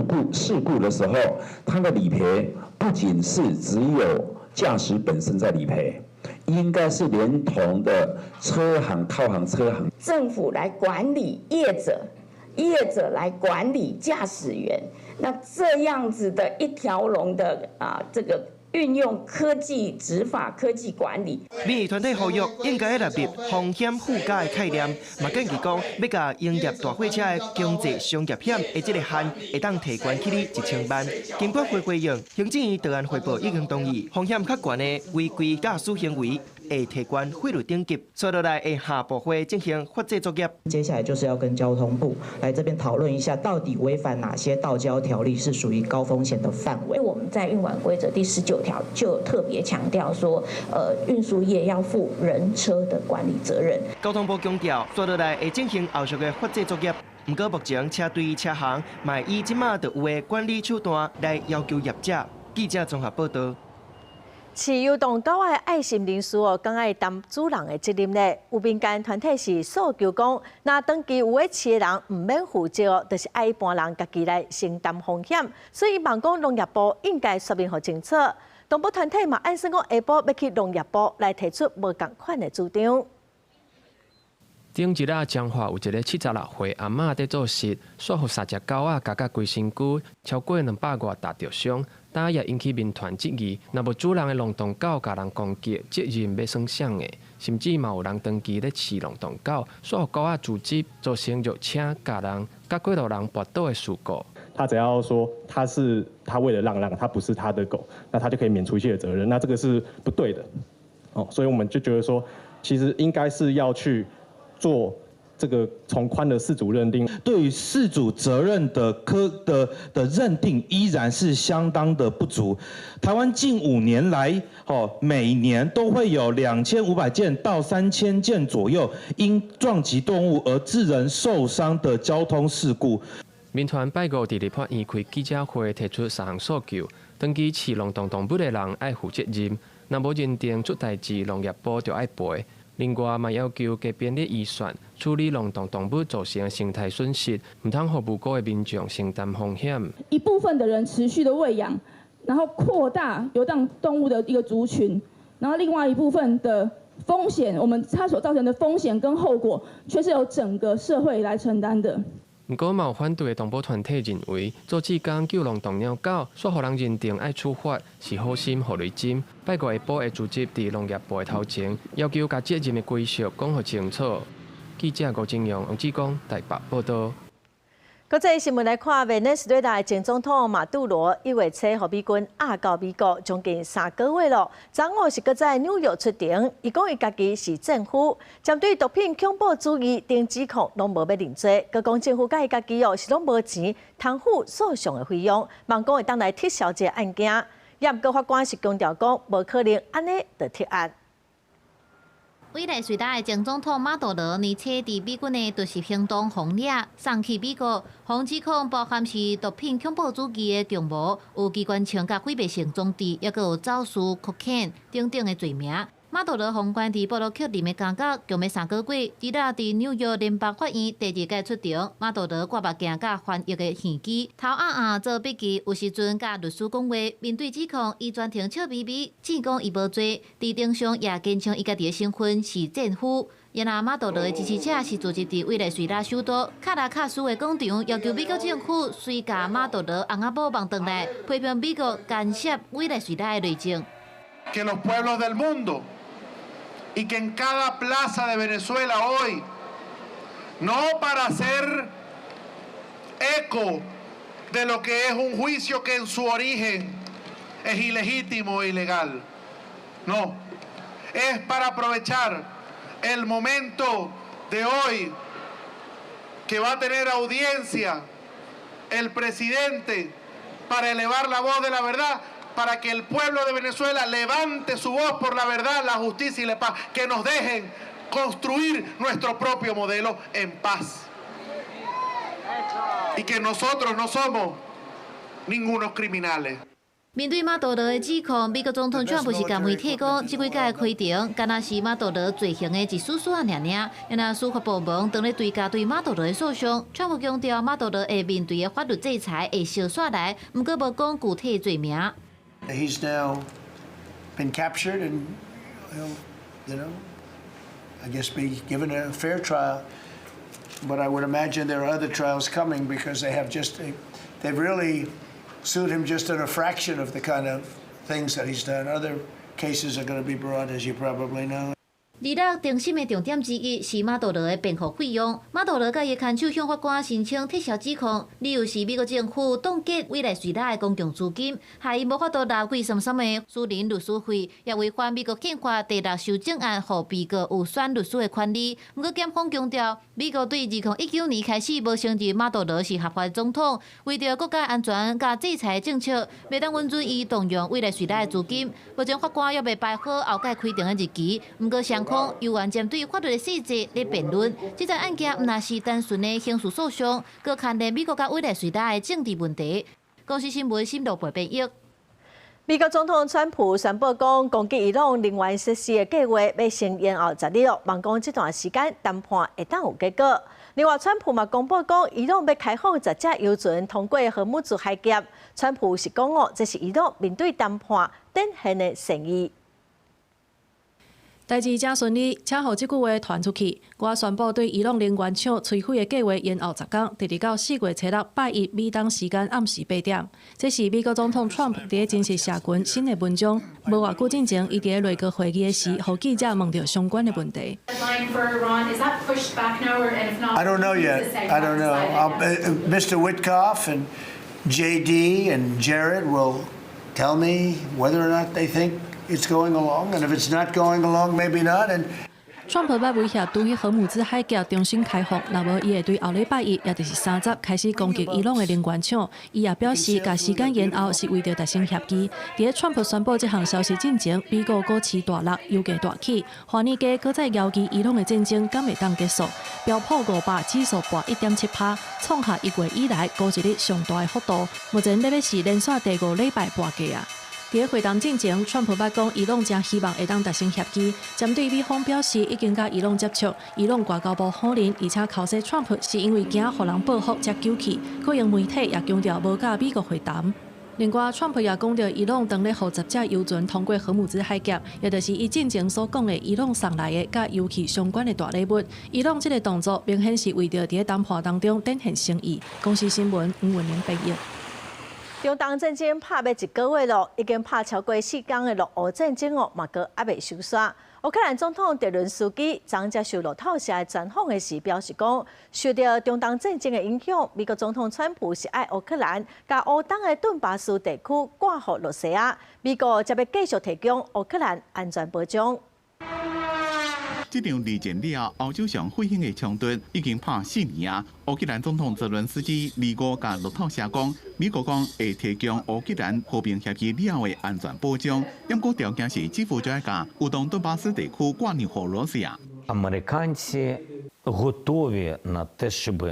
Speaker 14: 故的時候，它的理賠不僅是只有駕駛本身在理賠，應該是連同的車行、靠行車行。
Speaker 29: 政府來管理業者，業者來管理駕駛員，那這樣子的一條龍的啊，這個運用科技執法、科技管理。
Speaker 13: 民意團體呼籲應該納入風險附加的概念，嘛建議講欲共營業大貨車的強制商業險的這个限會當提懸起1000萬。金管會回應，行政院提案匯報已經同意風險較懸的違規駕駛行為，會提懸法律等級，接落來會下部會進行法制作業。
Speaker 12: 接下來就是要跟交通部來這邊討論一下，到底違反哪些道交條例是屬於高風險的範圍。
Speaker 15: 我們在運管規則第19條就特別強調說，運輸業要負人車的管理責任。
Speaker 13: 交通部強調，接落來會進行後續的法制作業。毋過目前車隊車行嘛以這馬就有的管理手段來要求業者。記者綜合報道。
Speaker 1: 飼遊動狗的愛心人士哦，敢愛擔主人的責任咧。有民間團體是訴求講，若長期有咧飼的人毋免負責哦，就是愛一般人家己來承擔風險。所以望講農業部應該說明予清楚。動保團體嘛，按算講下晡欲去農業部來提出無仝款的主張。
Speaker 16: 頂一日彰化有一个76歲阿嬤佇做穡，煞予三隻狗仔咬甲規身軀，超過200外踏著傷，今也引起民團質疑，若無主人的浪蕩狗共人攻擊，責任欲算誰的？甚至嘛有人長期咧飼浪蕩狗，煞予狗仔組織造成虐車咬人、佮過路人跋倒的事故。
Speaker 17: 他只要說他是他餵的浪浪，他不是他的狗，那他就可以免除一切的責任，那這個是不對的。哦，所以我們就覺得說，其實應該是要去做這個從寬的飼主認定，
Speaker 18: 對於飼主責任的科的的認定依然是相當的不足。台灣近5年來，哦，每年都會有2500件到3000件左右因撞擊動物而致人受傷的交通事故。
Speaker 16: 民團拜五佇立法院開記者會，提出三項訴求：長期飼浪蕩動物的人愛負責任，若無認定出代誌，農業部就愛賠。另外嘛要求加編列預算，處理浪蕩動物造成的生態損失，毋通予無辜的民眾承擔風險。
Speaker 19: 一部分的人持續的餵養，然後擴大遊蕩動物的一個族群，然後另外一部分的風險，我們它所造成的風險跟後果，卻是由整個社會來承擔的。
Speaker 16: 毋過嘛有反對的動保團體認為，做志工救浪蕩貓狗，煞予人認定愛處罰，是好心予雷針。拜五下晡會組織佇農業部的頭前，要求共責任的歸屬講予清楚。記者吳金陽、王志剛台北報道。
Speaker 1: 國際新聞來看，委內瑞拉的前總統馬杜羅1月初予美軍押到美國，將近3個月咯。昨昏是閣在紐約出庭，伊講伊家己是戰俘，針對毒品、恐怖主義等指控攏無欲認罪。閣講政府佮伊家己哦是攏無錢通付訴訟的費用，望講會當來撤銷這个案件。也毋過法官是強調講，無可能按呢就撤案。
Speaker 20: 委內瑞拉的前總統馬杜羅年初佇美軍的突襲行動予掠送去美國，予指控包含是毒品、恐怖主義的共謀，有機關槍佮毀滅性裝置，抑閣有走私可卡因等等的罪名。馬杜羅予關佇布魯克林的監獄，共欲3個月，除了佇紐約聯邦法院第二擺出庭，馬杜羅掛目鏡佮翻譯的耳機，頭壓壓做筆記，有時陣佮律師講話。面對指控，伊全程笑眯眯，只講伊無罪。佇庭上也堅稱伊家己的身份是戰俘。然後馬杜羅的支持者是聚集佇委內瑞拉首都卡拉卡斯的廣場，要求美國政府隨共馬杜羅翁仔某放轉來，批評美國干涉委內瑞拉的內政。
Speaker 21: Que los pueblos del mundo y que en cada plaza de Venezuela hoy, no para hacer eco de lo que es un juicio que en su origen es ilegítimo e ilegal, no, es para aprovechar el momento de hoy que va a tener audiencia el presidente para elevar la voz de la verdad, para que el pueblo de Venezuela levante su voz por la verdad, la justicia y la paz, que nos dejen construir nuestro propio modelo en paz. Y que nosotros no somos ningunos criminales.
Speaker 20: 面對馬杜羅的指控，美國總統川普是共媒體講，這幾擺的開庭，敢若是馬杜羅罪行的一絲絲仔爾爾。然後司法部門當咧追加對馬杜羅的訴訟，川普強調馬杜羅會面對的法律制裁會相紲來，毋過無講具體罪名。
Speaker 23: He's now been captured and he'll, I guess be given a fair trial. But I would imagine there are other trials coming because they've really sued him just on a fraction of the kind of things that he's done. Other cases are going to be brought, as you probably know.
Speaker 20: 26庭審的重點之一是馬杜羅的辯護費用。馬杜羅佮伊牽手向法官申請撤銷指控，理由是美國政府凍結委內瑞拉的公共資金，害伊無法度納貴參參的私人律師費，也違反美國憲法第六修正案，予被告有選律師的權利。毋過檢方強調，美國對2019年開始無承認馬杜羅是合法總統，為著國家安全佮制裁政策，袂當允准伊動用委內瑞拉的資金。目前法官猶未排好後蓋開庭的日期，毋過雙方猶原針對法律的細節咧辯論。這件案件毋但是單純的刑事訴訟，閣牽連美國佮委內瑞拉的政治問題。公視新聞新羅播編譯。
Speaker 1: 美國總統川普宣布講，攻擊伊朗能源設施的計劃欲先延後10日，望講這段時間談判會當有結果。另外，川普嘛公布講，伊朗欲開放10隻油船通過荷姆茲海峽。川普是講哦，這是伊朗面對談判展現的誠意。
Speaker 27: 代誌誠順利，車予這句話傳出去。我宣布對伊朗能源廠摧毀的計劃延後10天，直直到4月初6拜一美東時間暗時8點。這是美國總統川普佇真實社群新的文章。無偌久進前，伊佇咧內閣會議的時，予記者問著相關的問題。
Speaker 2: I don't know yet. I don't know. Mr. Witkoff and JD and Jared will tell me whether or not they think it's going along, and if it's not going along, maybe not. And
Speaker 27: 川普欲威脅拄去荷姆茲海峽重新開放，若無伊會對後禮拜一，也就是30開始攻擊伊朗的能源廠。伊也表示，共時間延後是為著達成協議。佇咧川普宣布這項消息進前，美國股市大落，油價大起，華爾街閣再猶疑伊朗的戰爭敢會當結束。標普500指數跋1.7%，創下1月以來股一日上大的幅度。目前咧欲是連續第五禮拜跋價啊！佇咧會談進前，川普捌講伊朗誠希望會當達成協議，針對美方表示已經佮伊朗接觸，伊朗外交部否認，而且剾洗川普是因為驚予人報復才糾氣。國營媒體也強調無佮美國會談。另外，川普也講著伊朗當咧予10隻油船通過荷姆茲海峽，也就是伊進前所講的伊朗送來的佮油氣相關的大禮物。伊朗這个動作明顯是為著佇咧談判當中展現誠意。公視新聞吳文玲編譯。
Speaker 1: 中東戰爭拍欲一個月咯，已經拍超過4工的俄烏戰爭哦，嘛閣猶未收煞。烏克蘭總統澤倫斯基昨接受路透社專訪的時表示講，受著中東戰爭的影響，美國總統川普是愛烏克蘭共烏東的頓巴斯地區割予羅西亞，美國則欲繼續提供烏克蘭安全保障。
Speaker 3: 這場二戰了後歐洲上血腥的衝突已經拍4年啊！烏克蘭總統澤倫斯基25共路透社講，美國講會提供烏克蘭和平協議了後的安全保障，毋過條件是基輔就愛共烏東頓巴斯地區割讓予羅西亞。
Speaker 4: Американці готові на те, щоб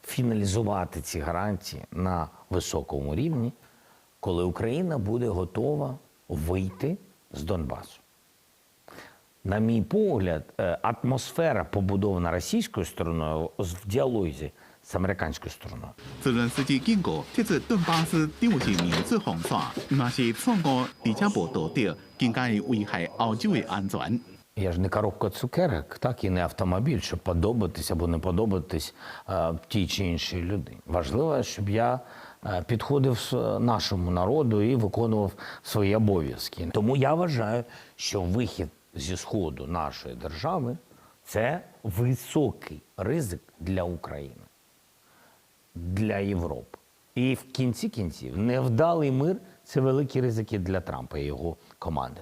Speaker 4: фіналізувати ці гарантії на високому рівні, коли Україна буде готова вийти з Донбасу. На мій погляд, атмосфера, побудована російською стороною в діалозі з американською стороною.
Speaker 3: 澤倫斯基警告，撤出頓巴斯等於是明哲防線，毋是錯誤，而且無道德，更加會危害歐洲的安全。
Speaker 4: Я ж не коробка цукерок, так і не автомобіль, щоб подобатись або не подобатись тій чи іншій людині. Важливо, щоб я підходив нашому народу і виконував свої обов'язки. Тому я вважаю, що вихід зі сходу нашої держави це високий ризик для України, для Європи. І в кінці кінців невдалий мир це великі ризики для Трампа і його команди.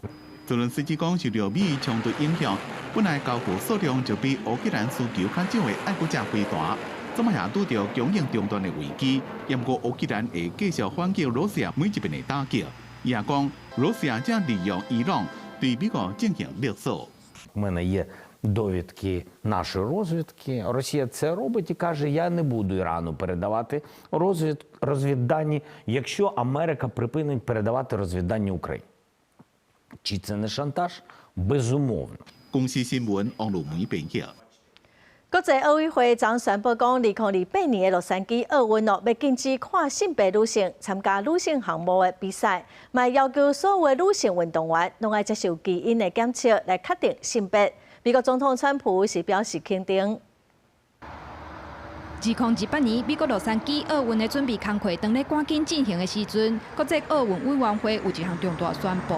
Speaker 3: 澤倫斯基講，受著美伊衝突影響，本來交付數量就比烏克蘭需求較少的愛國者飛彈，這擺也拄著供應中斷的危機。毋過烏克蘭會繼續反擊羅西亞每一遍的打擊。伊也講，羅西亞正利用伊朗對美國進行勒索。
Speaker 4: У мене є довідки нашої розвідки. Росія це робить і каже: я не буду Ірану передавати розвіддані, якщо Америка припинить передавати розвіддані Україні. Чи це не шантаж? Безумовно.
Speaker 3: 公視新聞王路梅編譯。
Speaker 1: 國際奧委會昨宣布講，2028年的洛杉磯奧運哦，欲禁止跨性別女性參加女性項目的比賽，嘛要求所有的女性運動員攏愛接受基因的檢測來確定性別。美國總統川普是表示肯定。
Speaker 6: 2028年美國洛杉磯奧運的準備工課，當咧趕緊進行的時陣，國際奧運委員會有一項重大宣布。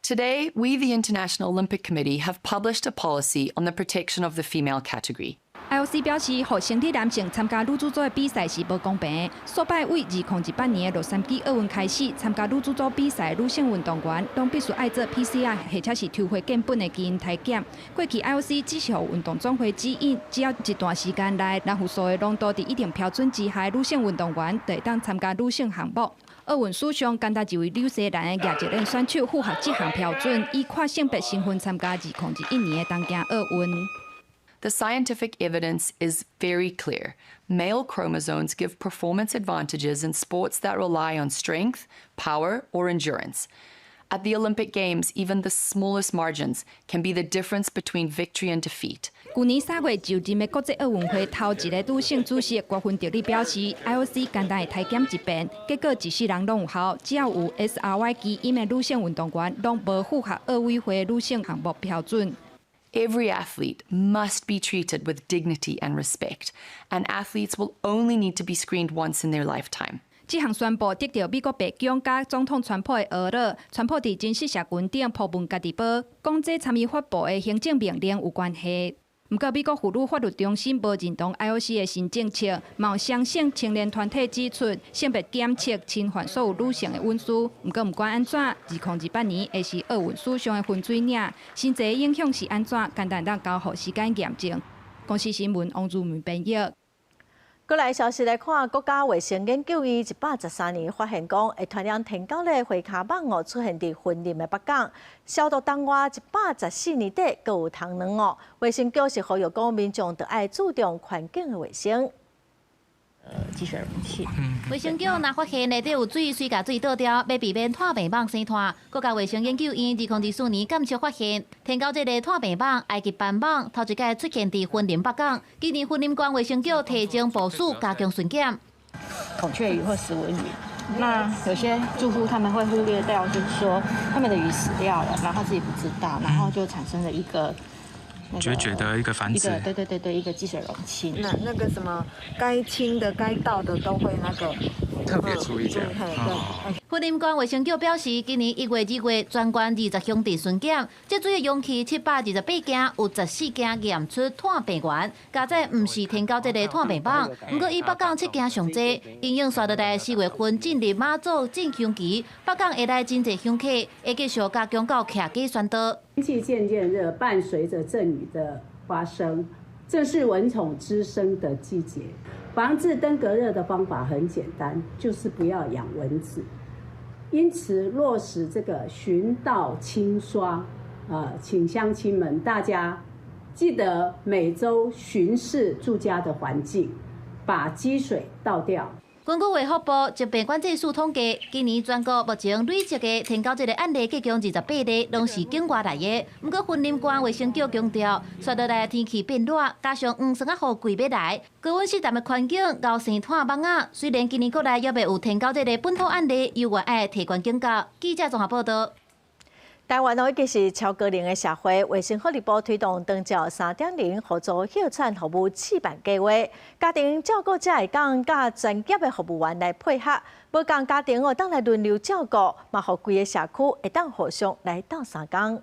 Speaker 5: Today, we, the International Olympic Committee, have published a policy on the protection of the female category.
Speaker 6: IOC 表示，予生理男性參加女子組的比賽是無公平。首擺為2018年的洛杉磯奧運開始，參加女子組比賽的女性運動員，攏必須愛做 PCR 或者是抽血檢本的基因體檢。過去 IOC 只是予運動總會指引，只要一段時間內，人數數的濃度佇一定標準之下，女性運動員就會當參加女性項目。奧運史上，干焦一位紐西蘭的亞籍練選手符合這項標準，以跨性別身份參加2021年的東京奧運。
Speaker 5: The scientific evidence is very clear. Male chromosomes give performance advantages in sports that rely on strength, power, or endurance. At the Olympic Games, even the smallest margins can be the difference between victory and defeat.
Speaker 6: 舊年3月就任的國際奧運會頭一个女性主席郭芬德里表示，IOC 簡單的體檢一遍，結果一世人攏有效，只要有 SRY 基因的女性運動員，攏無符合奧委會女性項目標準。
Speaker 5: Every athlete must be treated with dignity and respect, and athletes will only need to be screened once in their lifetime.
Speaker 6: 這項宣布得著美國白宮佮總統川普的呵咾，川普佇真實社群頂 po 文家己報，講這參伊發布的行政命令有關係。毋過美國婦女法律中心無認同 IOC 的新政策，嘛有相信青年團體指出，性別檢測侵犯所有女性的隱私。毋過毋管按怎，2028年會是奧運史上的分水嶺，真濟影響是按怎，簡單當交予時間驗證。公視新聞王如梅編譯。
Speaker 1: 閣來消息來看，國家衛生研究院113年發現講，會傳染天狗的血跤蠓哦出現佇雲林的北港，消毒當外114年底閣有螳卵哦。衛生局是呼籲講，民眾著愛注重環境的衛生。
Speaker 15: 積水容器。
Speaker 20: 衛生局若發現內底有水，隨共水倒掉，欲避免炭病蠓生炭。國家衛生研究院2024年監測發現，天狗這个炭病蠓、埃及斑蠓，頭一擺出現佇雲林北港。今年雲林縣衛生局提前部署加強巡檢。
Speaker 7: 孔雀魚或食蚊魚，那有些住戶他們會忽略掉，就是說他們的魚死掉了，然後他自己不知道，然後就產生了一個。
Speaker 8: 決絕的一個繁殖，
Speaker 7: 對對對對，一個積水容器。
Speaker 10: 那個什麼，該清的、該倒的都會那個
Speaker 8: 特別注意這樣。
Speaker 20: 雲林縣衛生局表示，今年1月、2月全縣20鄉鎮巡檢，積水的容器728件，有14件驗出炭病原，佳哉毋是天狗這个炭病蠓，毋過以北港7件上濟，因應紲落來4月份進入媽祖進香期，北港會來真濟香客，會繼續加強到徛家宣導。
Speaker 22: 天氣漸漸熱，伴隨着陣雨的發生，正是蚊蟲滋生的季節。防治登革熱的方法很簡單，就是不要養蚊子。因此，落實這個巡道清刷，啊，請鄉親們大家記得每週巡視住家的環境，把積水倒掉。
Speaker 20: 根據衛福部疾病管制署統計，今年全國目前累積的天狗這个案例，計共28例，攏是境外來的。毋過雲林縣衛生局強調，紲落來天氣變熱，加上黃霜仔雨季欲來，高溫濕淡的環境，𠢕生炭蠓仔。雖然今年國內猶未有天狗這个本土案例，猶原愛提懸警覺。記者綜合報導。
Speaker 1: 台灣哦，已經是超高齡的社會，衛生福利部推動長照3.0互助歇喘服務試辦計劃，家庭照顧者會當佮專業的服務員來配合，無仝家庭哦，當來輪流照顧，嘛予規个社區會當互相來鬥相共。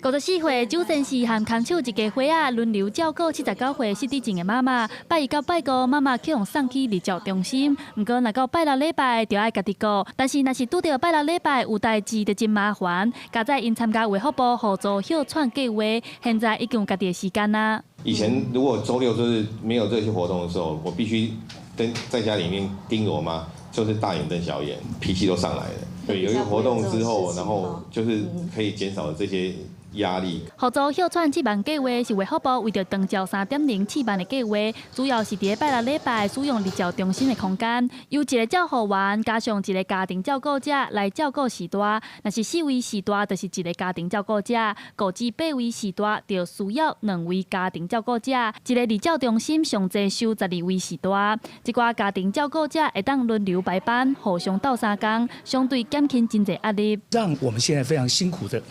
Speaker 24: 54歲周先生和看守一家伙仔輪流照顧79歲失智症的媽媽。拜一到拜五，媽媽去予送去日照中心。毋過，若到拜六禮拜，就愛家己顧。但是，若是拄著拜六禮拜有代誌，就真麻煩。佳哉𪜶參加衛福部互助歇喘計劃，現在已經有家己的時間啦。
Speaker 25: 以前如果週六就是沒有這些活動的時候，我必須跟在家裡面盯着我媽，就是大眼瞪小眼，脾氣都上來了。對，有一個活動之後，然後就是可以減少這些壓力。
Speaker 24: 互助歇喘試辦計劃是衛福部為著長照3.0試辦的計劃，主要是佇拜六禮拜使用日照中心的空間，由一个照護員加上一个家庭照顧者來照顧序大。若是四位序大，就是一个家庭照顧者；5至8位序大，就需要兩位家庭照顧者。一个日照中心上濟收12位序大，這寡家庭照顧者會當輪流排班，互相鬥相共，相對減輕真濟壓力。
Speaker 26: 讓我們現在非常辛苦的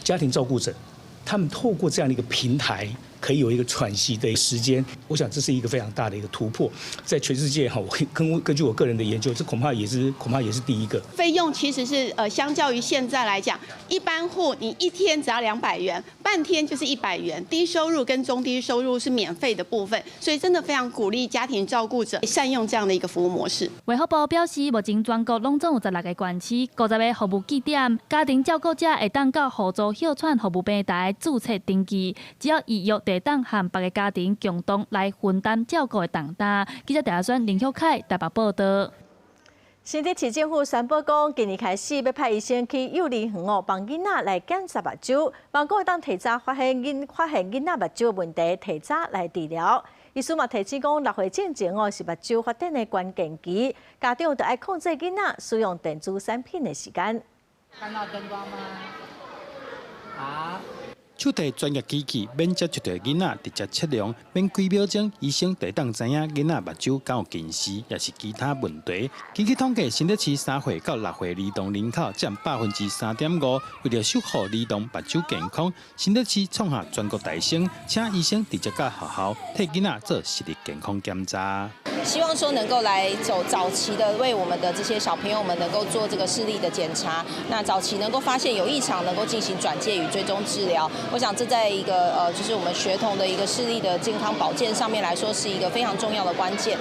Speaker 26: 家庭照顧者，他們透過這樣的一個平台，
Speaker 9: 可以有一個喘息的時間。我想這是一個非常大的一個突破，在全世界哈，我根據我個人的研究，這恐怕也是第一個。
Speaker 11: 費用其實是相較於現在來講，一般戶你一天只要200元，半天就是100元，低收入跟中低收入是免費的部分，所以真的非常鼓勵家庭照顧者善用這樣的一個服務模式。
Speaker 24: 衛福部表示，目前全國攏總有16個縣市，50個服務據點，家庭照顧者會當到互助歇喘服務平台註冊登記，只要預約，就會當和別个家庭共同來分擔照顧的重擔。記者鄭選林旭凱台北報道。
Speaker 1: 新竹市政府宣布講，今年開始欲派醫生去幼兒園哦，幫囡仔來檢查目睭，望講會當提早發現囡仔目睭問題，提早來治療。醫師嘛提醒講，6歲進前哦是目睭發展的關鍵期，家長著愛控制囡仔使用電子產品的時間。
Speaker 12: 看到燈光嗎？好。
Speaker 13: 手提專業機器，免接觸著囡仔，直接測量，免幾秒鐘，醫生就會當知影囡仔目睭敢有近視，抑是其他問題。根據統計，新竹市3歲到6歲兒童人口佔3.5%，為著守護兒童目睭健康，新竹市創下全國大先，請醫生直接到學校替囡仔做視力健康檢查。
Speaker 14: 希望說能夠來走早期的，為我們的這些小朋友們能夠做這個視力的檢查，那早期能夠發現有異常，能夠進行轉介與追蹤治療。我想這在一個就是我們學童的一個視力的健康保健上面來說，是一個非常重要的關鍵。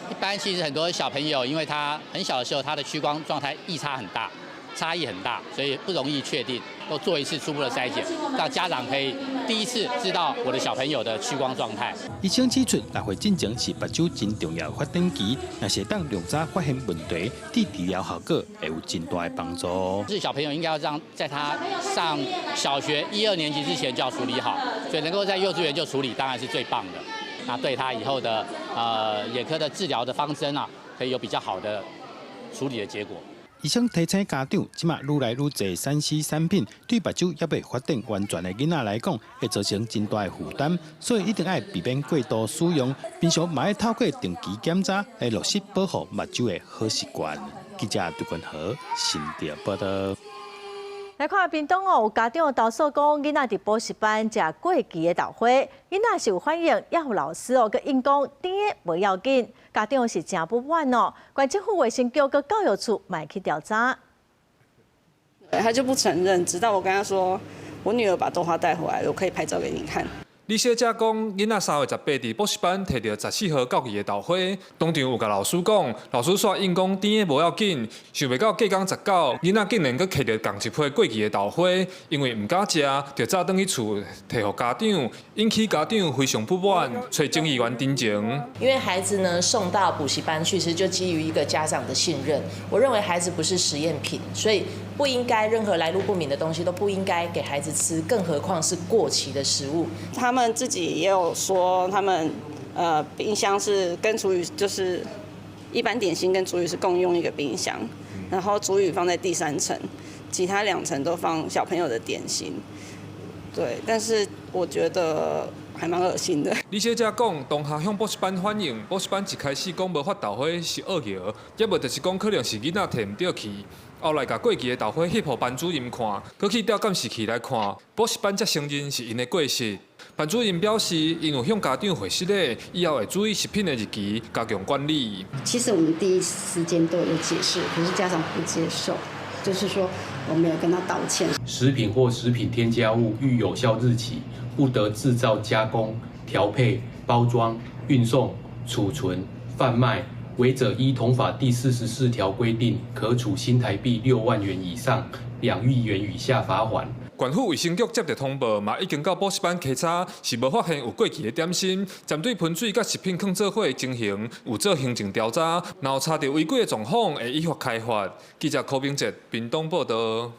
Speaker 17: 一般其實很多小朋友，因為他很小的時候，他的屈光狀態異差很大，差異很大，所以不容易確定。都做一次初步的篩檢，讓家長可以第一次知道我的小朋友的屈光狀態。
Speaker 13: 醫生指出，6歲進前是目睭真重要的發展期，若是當量早發現問題，對治療效果會有真大的幫助。
Speaker 17: 是小朋友應該要讓在他上小學一二年級之前就要處理好，所以能夠在幼稚園就處理，當然是最棒的。那對他以後的眼科的治療的方針啊，可以有比較好的處理的結果。
Speaker 13: 醫生提醒家長，這馬愈來愈濟3C 產品，對目睭猶未發展完全的囡仔來講，會造成真大的負擔，所以一定愛避免過度使用。平常嘛愛透過定期檢查來落實保護目睭的好習慣。記者杜君和新竹報道。
Speaker 1: 來看屏東哦，有家長投訴講，囡仔佇補習班食過期的豆花，囡仔是有反應，也予老師哦，閣應講甜的無要緊，家長是誠不滿哦。縣政府衛生局佮教育處嘛去調查。
Speaker 26: 他就不承認，直到我跟他說，我女兒把豆花帶回來，我可以拍照給你看。
Speaker 28: 李小姐講，囡仔3月18佇補習班提著14號到期的豆花，當場有共老師講，老師煞應講甜的無要緊，想袂到隔工19，囡仔竟然閣提著仝一批過期的豆花，因為毋敢食，就走轉去厝提予家長，引起家長非常不滿，揣鄭議員陳情。
Speaker 29: 因為孩子呢送到補習班去，其實就基於一個家長的信任。我認為孩子不是實驗品，所以不應該任何來路不明的東西都不應該給孩子吃，更何況是過期的食物。
Speaker 26: 他們自己也有說，他們冰箱是跟廚餘就是一般點心跟廚餘是共用一個冰箱，然後廚餘放在第三層，其他2層都放小朋友的點心。對，但是我覺得還蠻噁心的。
Speaker 28: 李小姐講，當下向補習班反映，補習班一開始講無發豆花是惡蟯，抑無就是講可能是囡仔提毋著去。後來共過期的豆花翕予班主任看，閣去調監視器來看，補習班才承認是𪜶的過失。班主任表示，𪜶有向家長回釋咧，以後會注意食品的日期，加強管理。
Speaker 30: 其實我們第一時間都有解釋，可是家長不接受，就是說我們有跟他道歉。
Speaker 31: 食品或食品添加物逾有效日期，不得製造、加工、調配、包裝、運送、儲存、販賣。違者依同法第44條規定，可處新台幣6萬元以上2億元以下罰鍰。
Speaker 28: 縣府衛生局接著通報，嘛已經到補習班稽查，是無發現有過期的點心，針對噴水佮食品囥做伙的情形，有做行政調查，若有查著違規的狀況，會依法開罰。記者柯明哲屏東報道。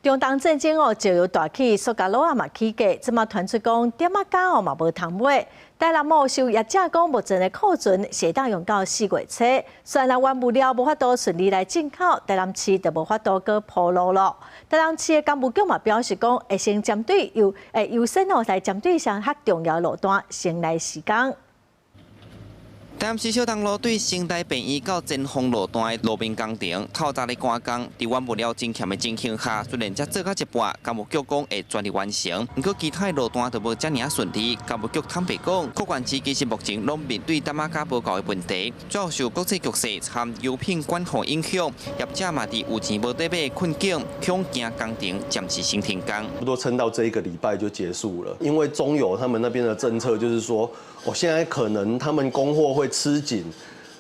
Speaker 1: 中東戰爭哦，石油大起，塑膠滷仔嘛起價，這馬傳出講點仔膠哦嘛無通買。台南某受業者講，目前的庫存是會當用到4月初，雖然原物料無法度順利來進口，台南市就無法度閣鋪路囉。台南市的工務局嘛表示講，會先針對優會優先哦來針對上較重要的路段先來施工。
Speaker 2: 台南市小东路對成大病院到前鋒路段的路面工程，透早咧趕工，佇原物料真欠的情形下，雖然才做到一半，工務局講會全力完成，毋過其他的路段就無遮爾仔順利。工務局坦白講，各縣市其實目前攏面對淡仔膠無夠的問題，主要受國際局勢和油品管控影響，業者嘛佇有錢無得買的困境，恐驚工程暫時先停工。
Speaker 3: 差不多撐到這一個禮拜就結束了，因為中油他們那邊的政策就是說，我現在可能他們供貨會吃緊，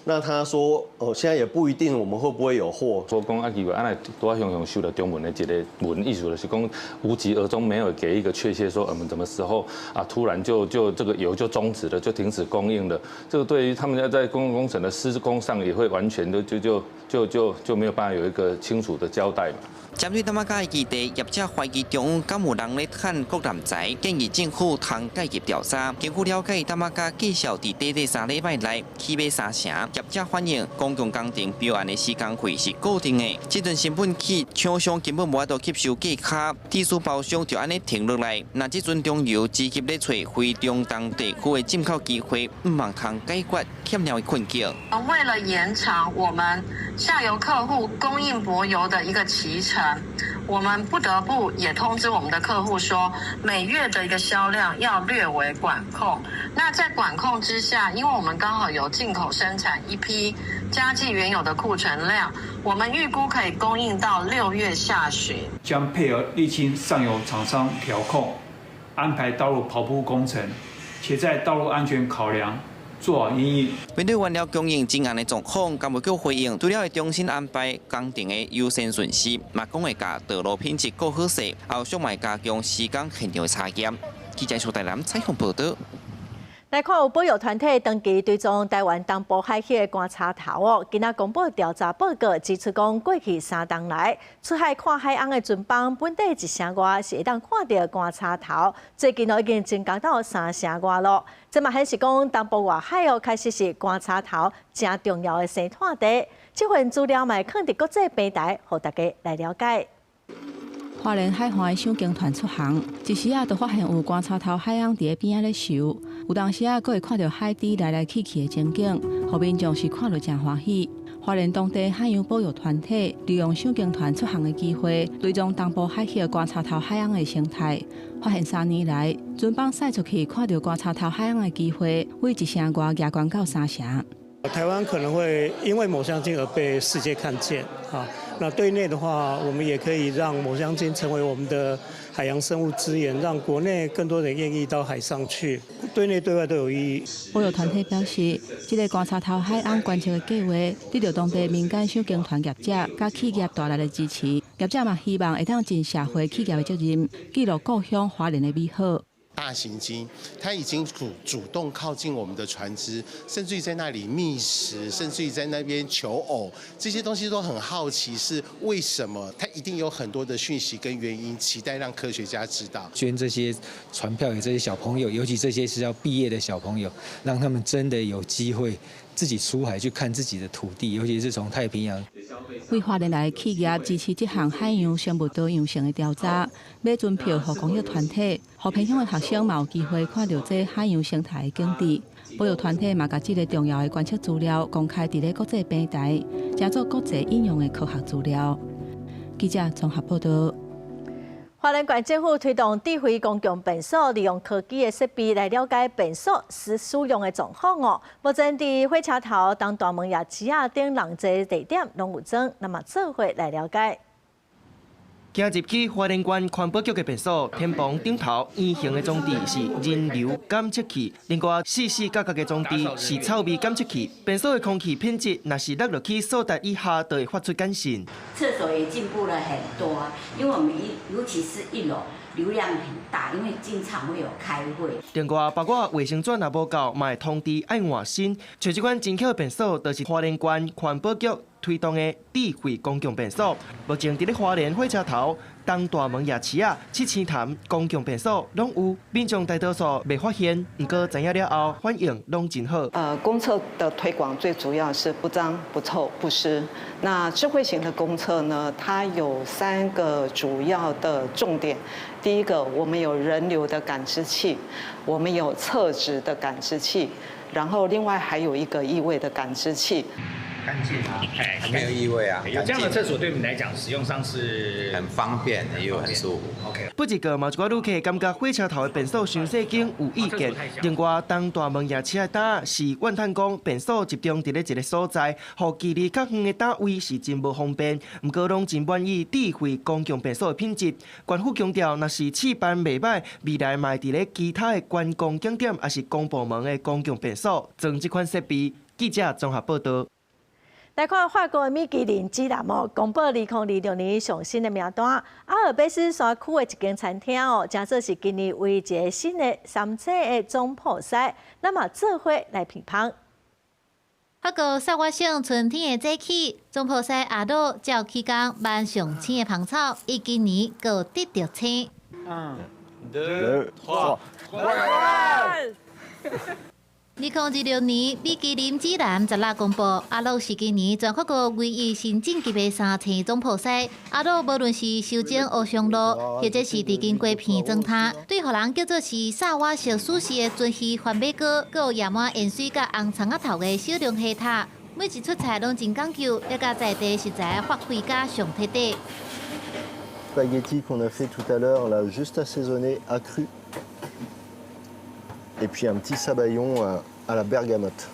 Speaker 3: 那他說，哦，現在也不一定我們會不會有貨。
Speaker 4: 說講啊，以為按呢拄仔雄雄收著中文的一个文，意思就是講無疾而終，沒有給一個確切說我們什麼時候啊，突然就這個油就終止了，就停止供應了。這個對於他們要在公共工程的施工上，也會完全的就沒有辦法有一個清楚的交代嘛。
Speaker 2: 針對淡仔膠的議題，業者懷疑中央敢有人咧趁國南財，建議政府通介入調查。根據了解，淡仔膠繼續佇短短3禮拜內起碼三成。業者反映，公共工程標案的施工費是固定的，這陣成本起，廠商根本無法度吸收價卡，技術包商就按呢停落來。若這陣中油積極咧揣非中東地區的進口機會，毋望通解決欠料的困境。
Speaker 5: 為了延長我們下游客戶供應柏油的一個期程，我們不得不也通知我們的客戶說，每月的一個銷量要略為管控。那在管控之下，因為我們剛好有進口生產一批，加計原有的庫存量，我們預估可以供應到6月下旬。
Speaker 6: 將配合瀝青上游廠商調控，安排道路跑鋪工程，且在道路安全考量，做好因應。
Speaker 2: 面對原料供應真絚的狀況，工務局回應，除了會重新安排工程的優先順序，嘛講會共道路品質顧好勢，後續嘛會加強施工現場的查驗。記者蘇台南採訪報導。
Speaker 1: 來看有保育團體長期追蹤台灣東部海域的觀察頭哦，今仔公布調查報告指出，講過去3冬來出海看海翁的船班，本底一成外是會當看著觀察頭，最近已經增加到三成外咯。這嘛顯示講東部外海哦，確實是觀察頭誠重要的生態地。這份資料嘛會放佇國際平台，予大家來了解。
Speaker 16: 花蓮海岸的賞鯨團出航，一時仔就發現有觀察頭海翁佇咧邊仔咧游，有當時仔閣會看著海豬來來去去的情景，予民眾是看著誠歡喜。花蓮當地海洋保育團體利用賞鯨團出航的機會，追蹤東部海域觀察頭海翁的生態，發現3年來，船班駛出去看著觀察頭海翁的機會，為一成外加懸到三成。
Speaker 18: 台灣可能會因為抹香鯨而被世界看見，啊，那對內的話，我們也可以讓抹香鯨成為我們的海洋生物資源，讓國內更多人願意到海上去，對內對外都有意義。
Speaker 16: 保育團體表示，這个觀察頭海翁觀測的計劃得到當地民間賞鯨團業者佮企業大力的支持，業者嘛希望會當盡社會企業的責任，記錄故鄉花蓮的美好。
Speaker 19: 大型鯨，它已經主動靠近我們的船隻，甚至於在那裡覓食，甚至於在那邊求偶，這些東西都很好奇是為什麼？它一定有很多的訊息跟原因，期待讓科學家知道。
Speaker 21: 捐這些船票給這些小朋友，尤其這些是要畢業的小朋友，讓他們真的有機會自己出海去看自己的土地，尤其是從太平洋。
Speaker 16: 為花蓮來的企業支持這項海洋生物多樣性的調查，買船票予公益團體，予偏鄉的學生嘛有機會看著這海洋生態的景致。保育團體嘛共這个重要的觀測資料公開佇咧國際平台，成做國際引用的科學資料。記者綜合報導。
Speaker 1: 花蓮縣政府推動智慧公共便所，利用科技的設備來了解便所使用的狀況哦。目前佇火車頭、東大門夜市仔等人濟地點攏有裝，咱嘛做伙來了解。
Speaker 23: 行入去花蓮縣環保局的便所，天棚頂頭圓形的裝置是人流監測器，另外四四角角的裝置是臭味監測器。便所的空氣品質若是落落去數值以下，就會發出簡訊。
Speaker 27: 廁所也進步了很多，因為我們一尤其是一樓流量很大，因為經常會有開會。
Speaker 23: 另外，包括衛生紙若無夠，嘛會通知愛換新。像這款精巧的便所，就是花蓮縣環保局推動的智慧公共便所。目前佇咧花蓮火車頭、東大門夜市仔、七星潭公共便所攏有，民眾大多數袂發現，毋過知影了後反應攏真好。
Speaker 32: 公廁的推廣最主要是不髒、不臭、不濕。那智慧型的公廁呢，它有三個主要的重點。第一個，我們有人流的感知器，我們有廁紙的感知器。然後另外還有一個異味的感知器。
Speaker 7: 乾淨啊，哎，
Speaker 8: 沒有異味啊。
Speaker 7: 有這樣的廁所對你來講，使用上是
Speaker 8: 很方便，又很舒服。
Speaker 7: OK。
Speaker 23: 不過嘛，有一寡旅客感覺火車頭的便所傷細間有意見。另外，東大門夜市的搭是怨嘆講便所集中佇咧一个所在，予距離較遠的搭位是真無方便。毋過攏真滿意智慧公共便所的品質。縣府強調，若是試辦袂䆀，未來嘛會佇咧其他的觀光景點，抑是公部門的公共便所裝這款設備。記者綜合報導。
Speaker 1: 來看法國的米其林指南哦，公布2026年上新的名單。阿爾卑斯山區的一間餐廳哦，正說是今年唯一一个新的三星的總鋪師，咱嘛做伙來品芳。
Speaker 9: 法國薩瓦省春天的節氣，總鋪師阿魯照起工挽上青的芳草，伊今年閣得著星。
Speaker 3: Un, deux, trois.
Speaker 9: 2026年米其林指南16公布，阿魯是今年全法國唯一新晉級的三星總鋪師。阿魯無論是修整烏松露，或者是佇金瓜片裝湯，對予人叫做是薩瓦式舒適的鱒魚番麥鍋，閣有野滿鹽水佮紅蔥仔頭的小龍蝦塔，每一出菜攏真講究，也佮在地食材發揮甲上徹底。
Speaker 3: Spaghetti qu'on a fait tout à l'heure, là, juste assaisonné à cru. Et puis un petit sabayon à la bergamote.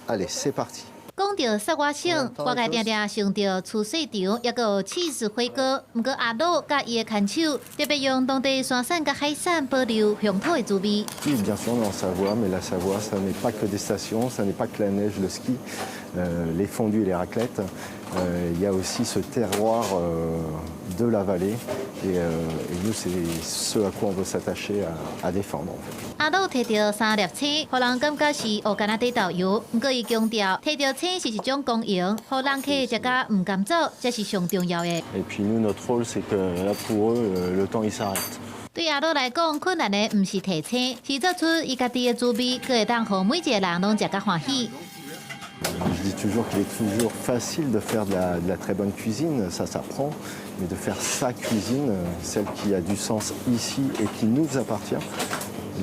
Speaker 3: Allez, c'est parti.
Speaker 9: 講著薩瓦省，外界定定想著廚細場，抑閣有起司火鍋。毋過阿魯佮伊的牽手，特別用當地山產佮海產保留鄉土的滋味。
Speaker 3: Oui, bien sûr, on est en Savoie, mais la Savoie, ça n'est pas que des stations, ça n'est pas que la neige, le ski, les fondues et les raclettes. Il y a aussi ce terroir de la vallée et nous, c'est ce à quoi on veut s'attacher à défendre, en fait.
Speaker 9: 阿魯提著三粒星，予人感覺是烏干仔底豆油。毋過伊強調，提著星是一種光榮，予人客食甲毋甘走，這是上重要的。
Speaker 3: Et puis nous, notre rôle, c'est que là, pour eux, le temps, il s'arrête.
Speaker 9: 對阿魯來講，困難的毋是提星，是做出伊家己的滋味，閣會當予每一个人攏食甲歡喜。
Speaker 3: Je dis toujours qu'il est toujours facile de faire de la très bonne cuisine, ça s'apprend, mais de faire sa cuisine, celle qui a du sens ici et qui nous appartient,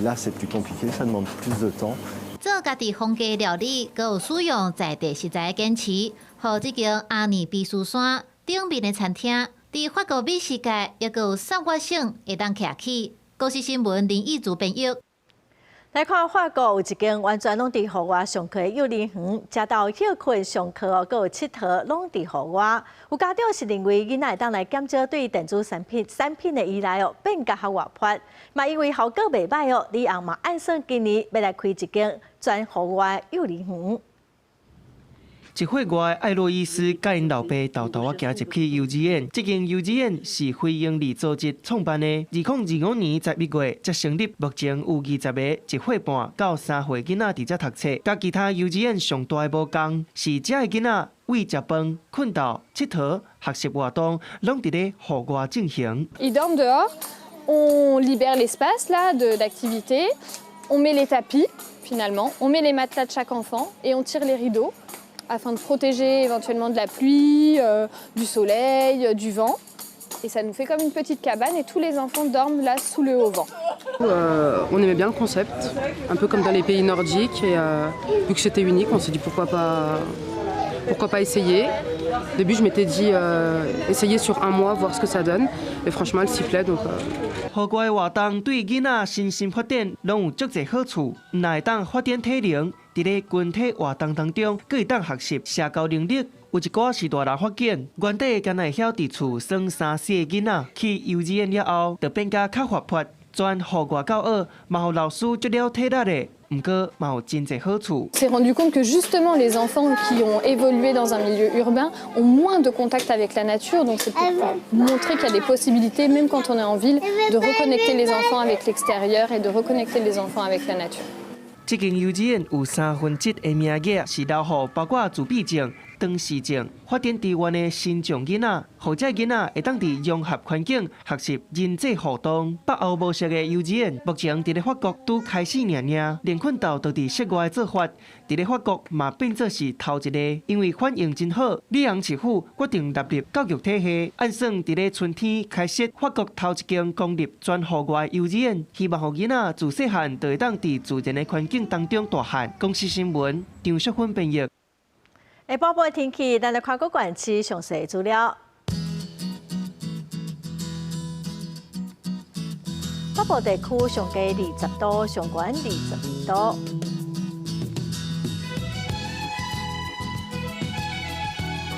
Speaker 3: là c'est plus compliqué, ça demande plus de temps.
Speaker 9: 做家己風格料理，閣有使用在地食材的堅持，予這間阿爾卑斯山頂面的餐廳，佇法國美食界，抑閣有薩瓦省會當徛起。公視新聞林義祖編譯。
Speaker 1: 來看法國有一間完全攏佇戶外上課的幼兒園，食晝歇睏上課哦，閣有𨑨迌攏佇戶外。有家長是認為囡仔會當來減少對電子產品的依賴哦，變較較活潑。嘛因為效果袂䆀哦，里昂嘛按算今年欲來開一間全戶外幼兒園。
Speaker 23: 1歲外的艾洛伊斯佮𪜶老爸沓沓仔行入去幼稚園。這間幼稚園是非營利組織創辦的。2025年11月才成立，目前有20个1歲半到3歲囡仔佇遮讀冊。佮其他幼稚園上大的無仝，是遮的囡仔為食飯、睏覺、𨑨迌、學習活動，攏佇咧戶外進行。
Speaker 10: Ils dorment dehors, on libère l'espace là d'activité, on met les tapis finalement, on met les matelas de chaque enfant et on tire les rideaux afin de protéger éventuellement de la pluie, du soleil, du vent. Et ça nous fait comme une petite cabane et tous les enfants dorment là sous le auvent.
Speaker 11: On aimait bien le concept, un peu comme dans les pays nordiques. Et vu que c'était unique, on s'est dit pourquoi pas essayer. Au début, je m'étais dit essayer sur un mois, voir ce que ça donne. Et franchement, elle s'y plaît. Donc,
Speaker 23: 戶外活動對囡仔身心發展攏有足濟好處，毋但會當發展體能，佇咧群體活動當中，閣會當學習社交能力。有一寡是大人發現，原底敢若會曉佇厝耍三 C 的囡仔，去幼稚園了後，就變甲較活潑，全戶外教學，嘛予老師足了體力的。毋過嘛有真濟好處。
Speaker 10: On s'est rendu compte que justement les enfants qui ont évolué dans un milieu urbain ont moins de contact avec la nature. Donc c'est pour montrer qu'il y a des possibilités, même quand on est en ville, de reconnecter les enfants avec l'extérieur et de reconnecter les enfants avec la nature.
Speaker 23: 這間幼稚園有1/3的名額是留予包括自閉症、長時症，發展支援的身障囡仔，予這囡仔會當佇融合環境學習人際互動。北歐模式的幼稚園目前佇咧法國拄開始爾爾，連訓豆就佇室外的做法，佇咧法國嘛變做是頭一个，因為反應真好。里昂市府決定納入教育體系，按算佇咧春天開設法國頭一間公立全戶外幼稚園，希望予囡仔自細漢就會當佇自然的環境當中大漢。公視新聞張淑芬編譯。
Speaker 1: 下晡的天氣，咱來看各縣市詳細資料。北部地區上低20度，上懸22度。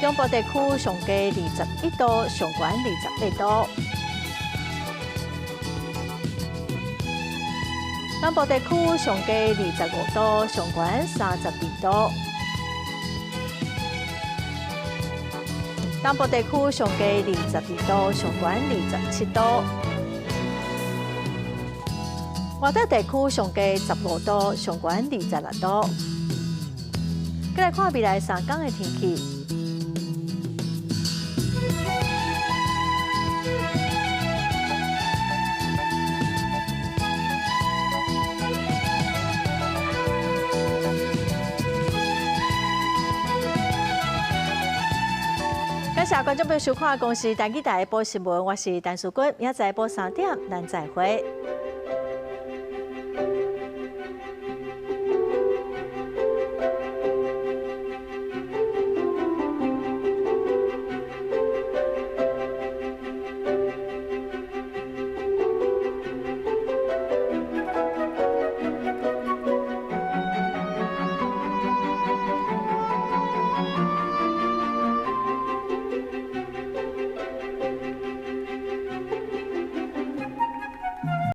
Speaker 1: 中部地區上低21度，上懸28度。南部地區上低25度，上懸32度。東部地區上低22度，上懸27度。外島地區上低15度，上懸26度。再來看未來3天的天氣。感謝觀眾朋友收看《公視台語台》報新聞，我是陳淑君，明仔載晡3點，咱再會。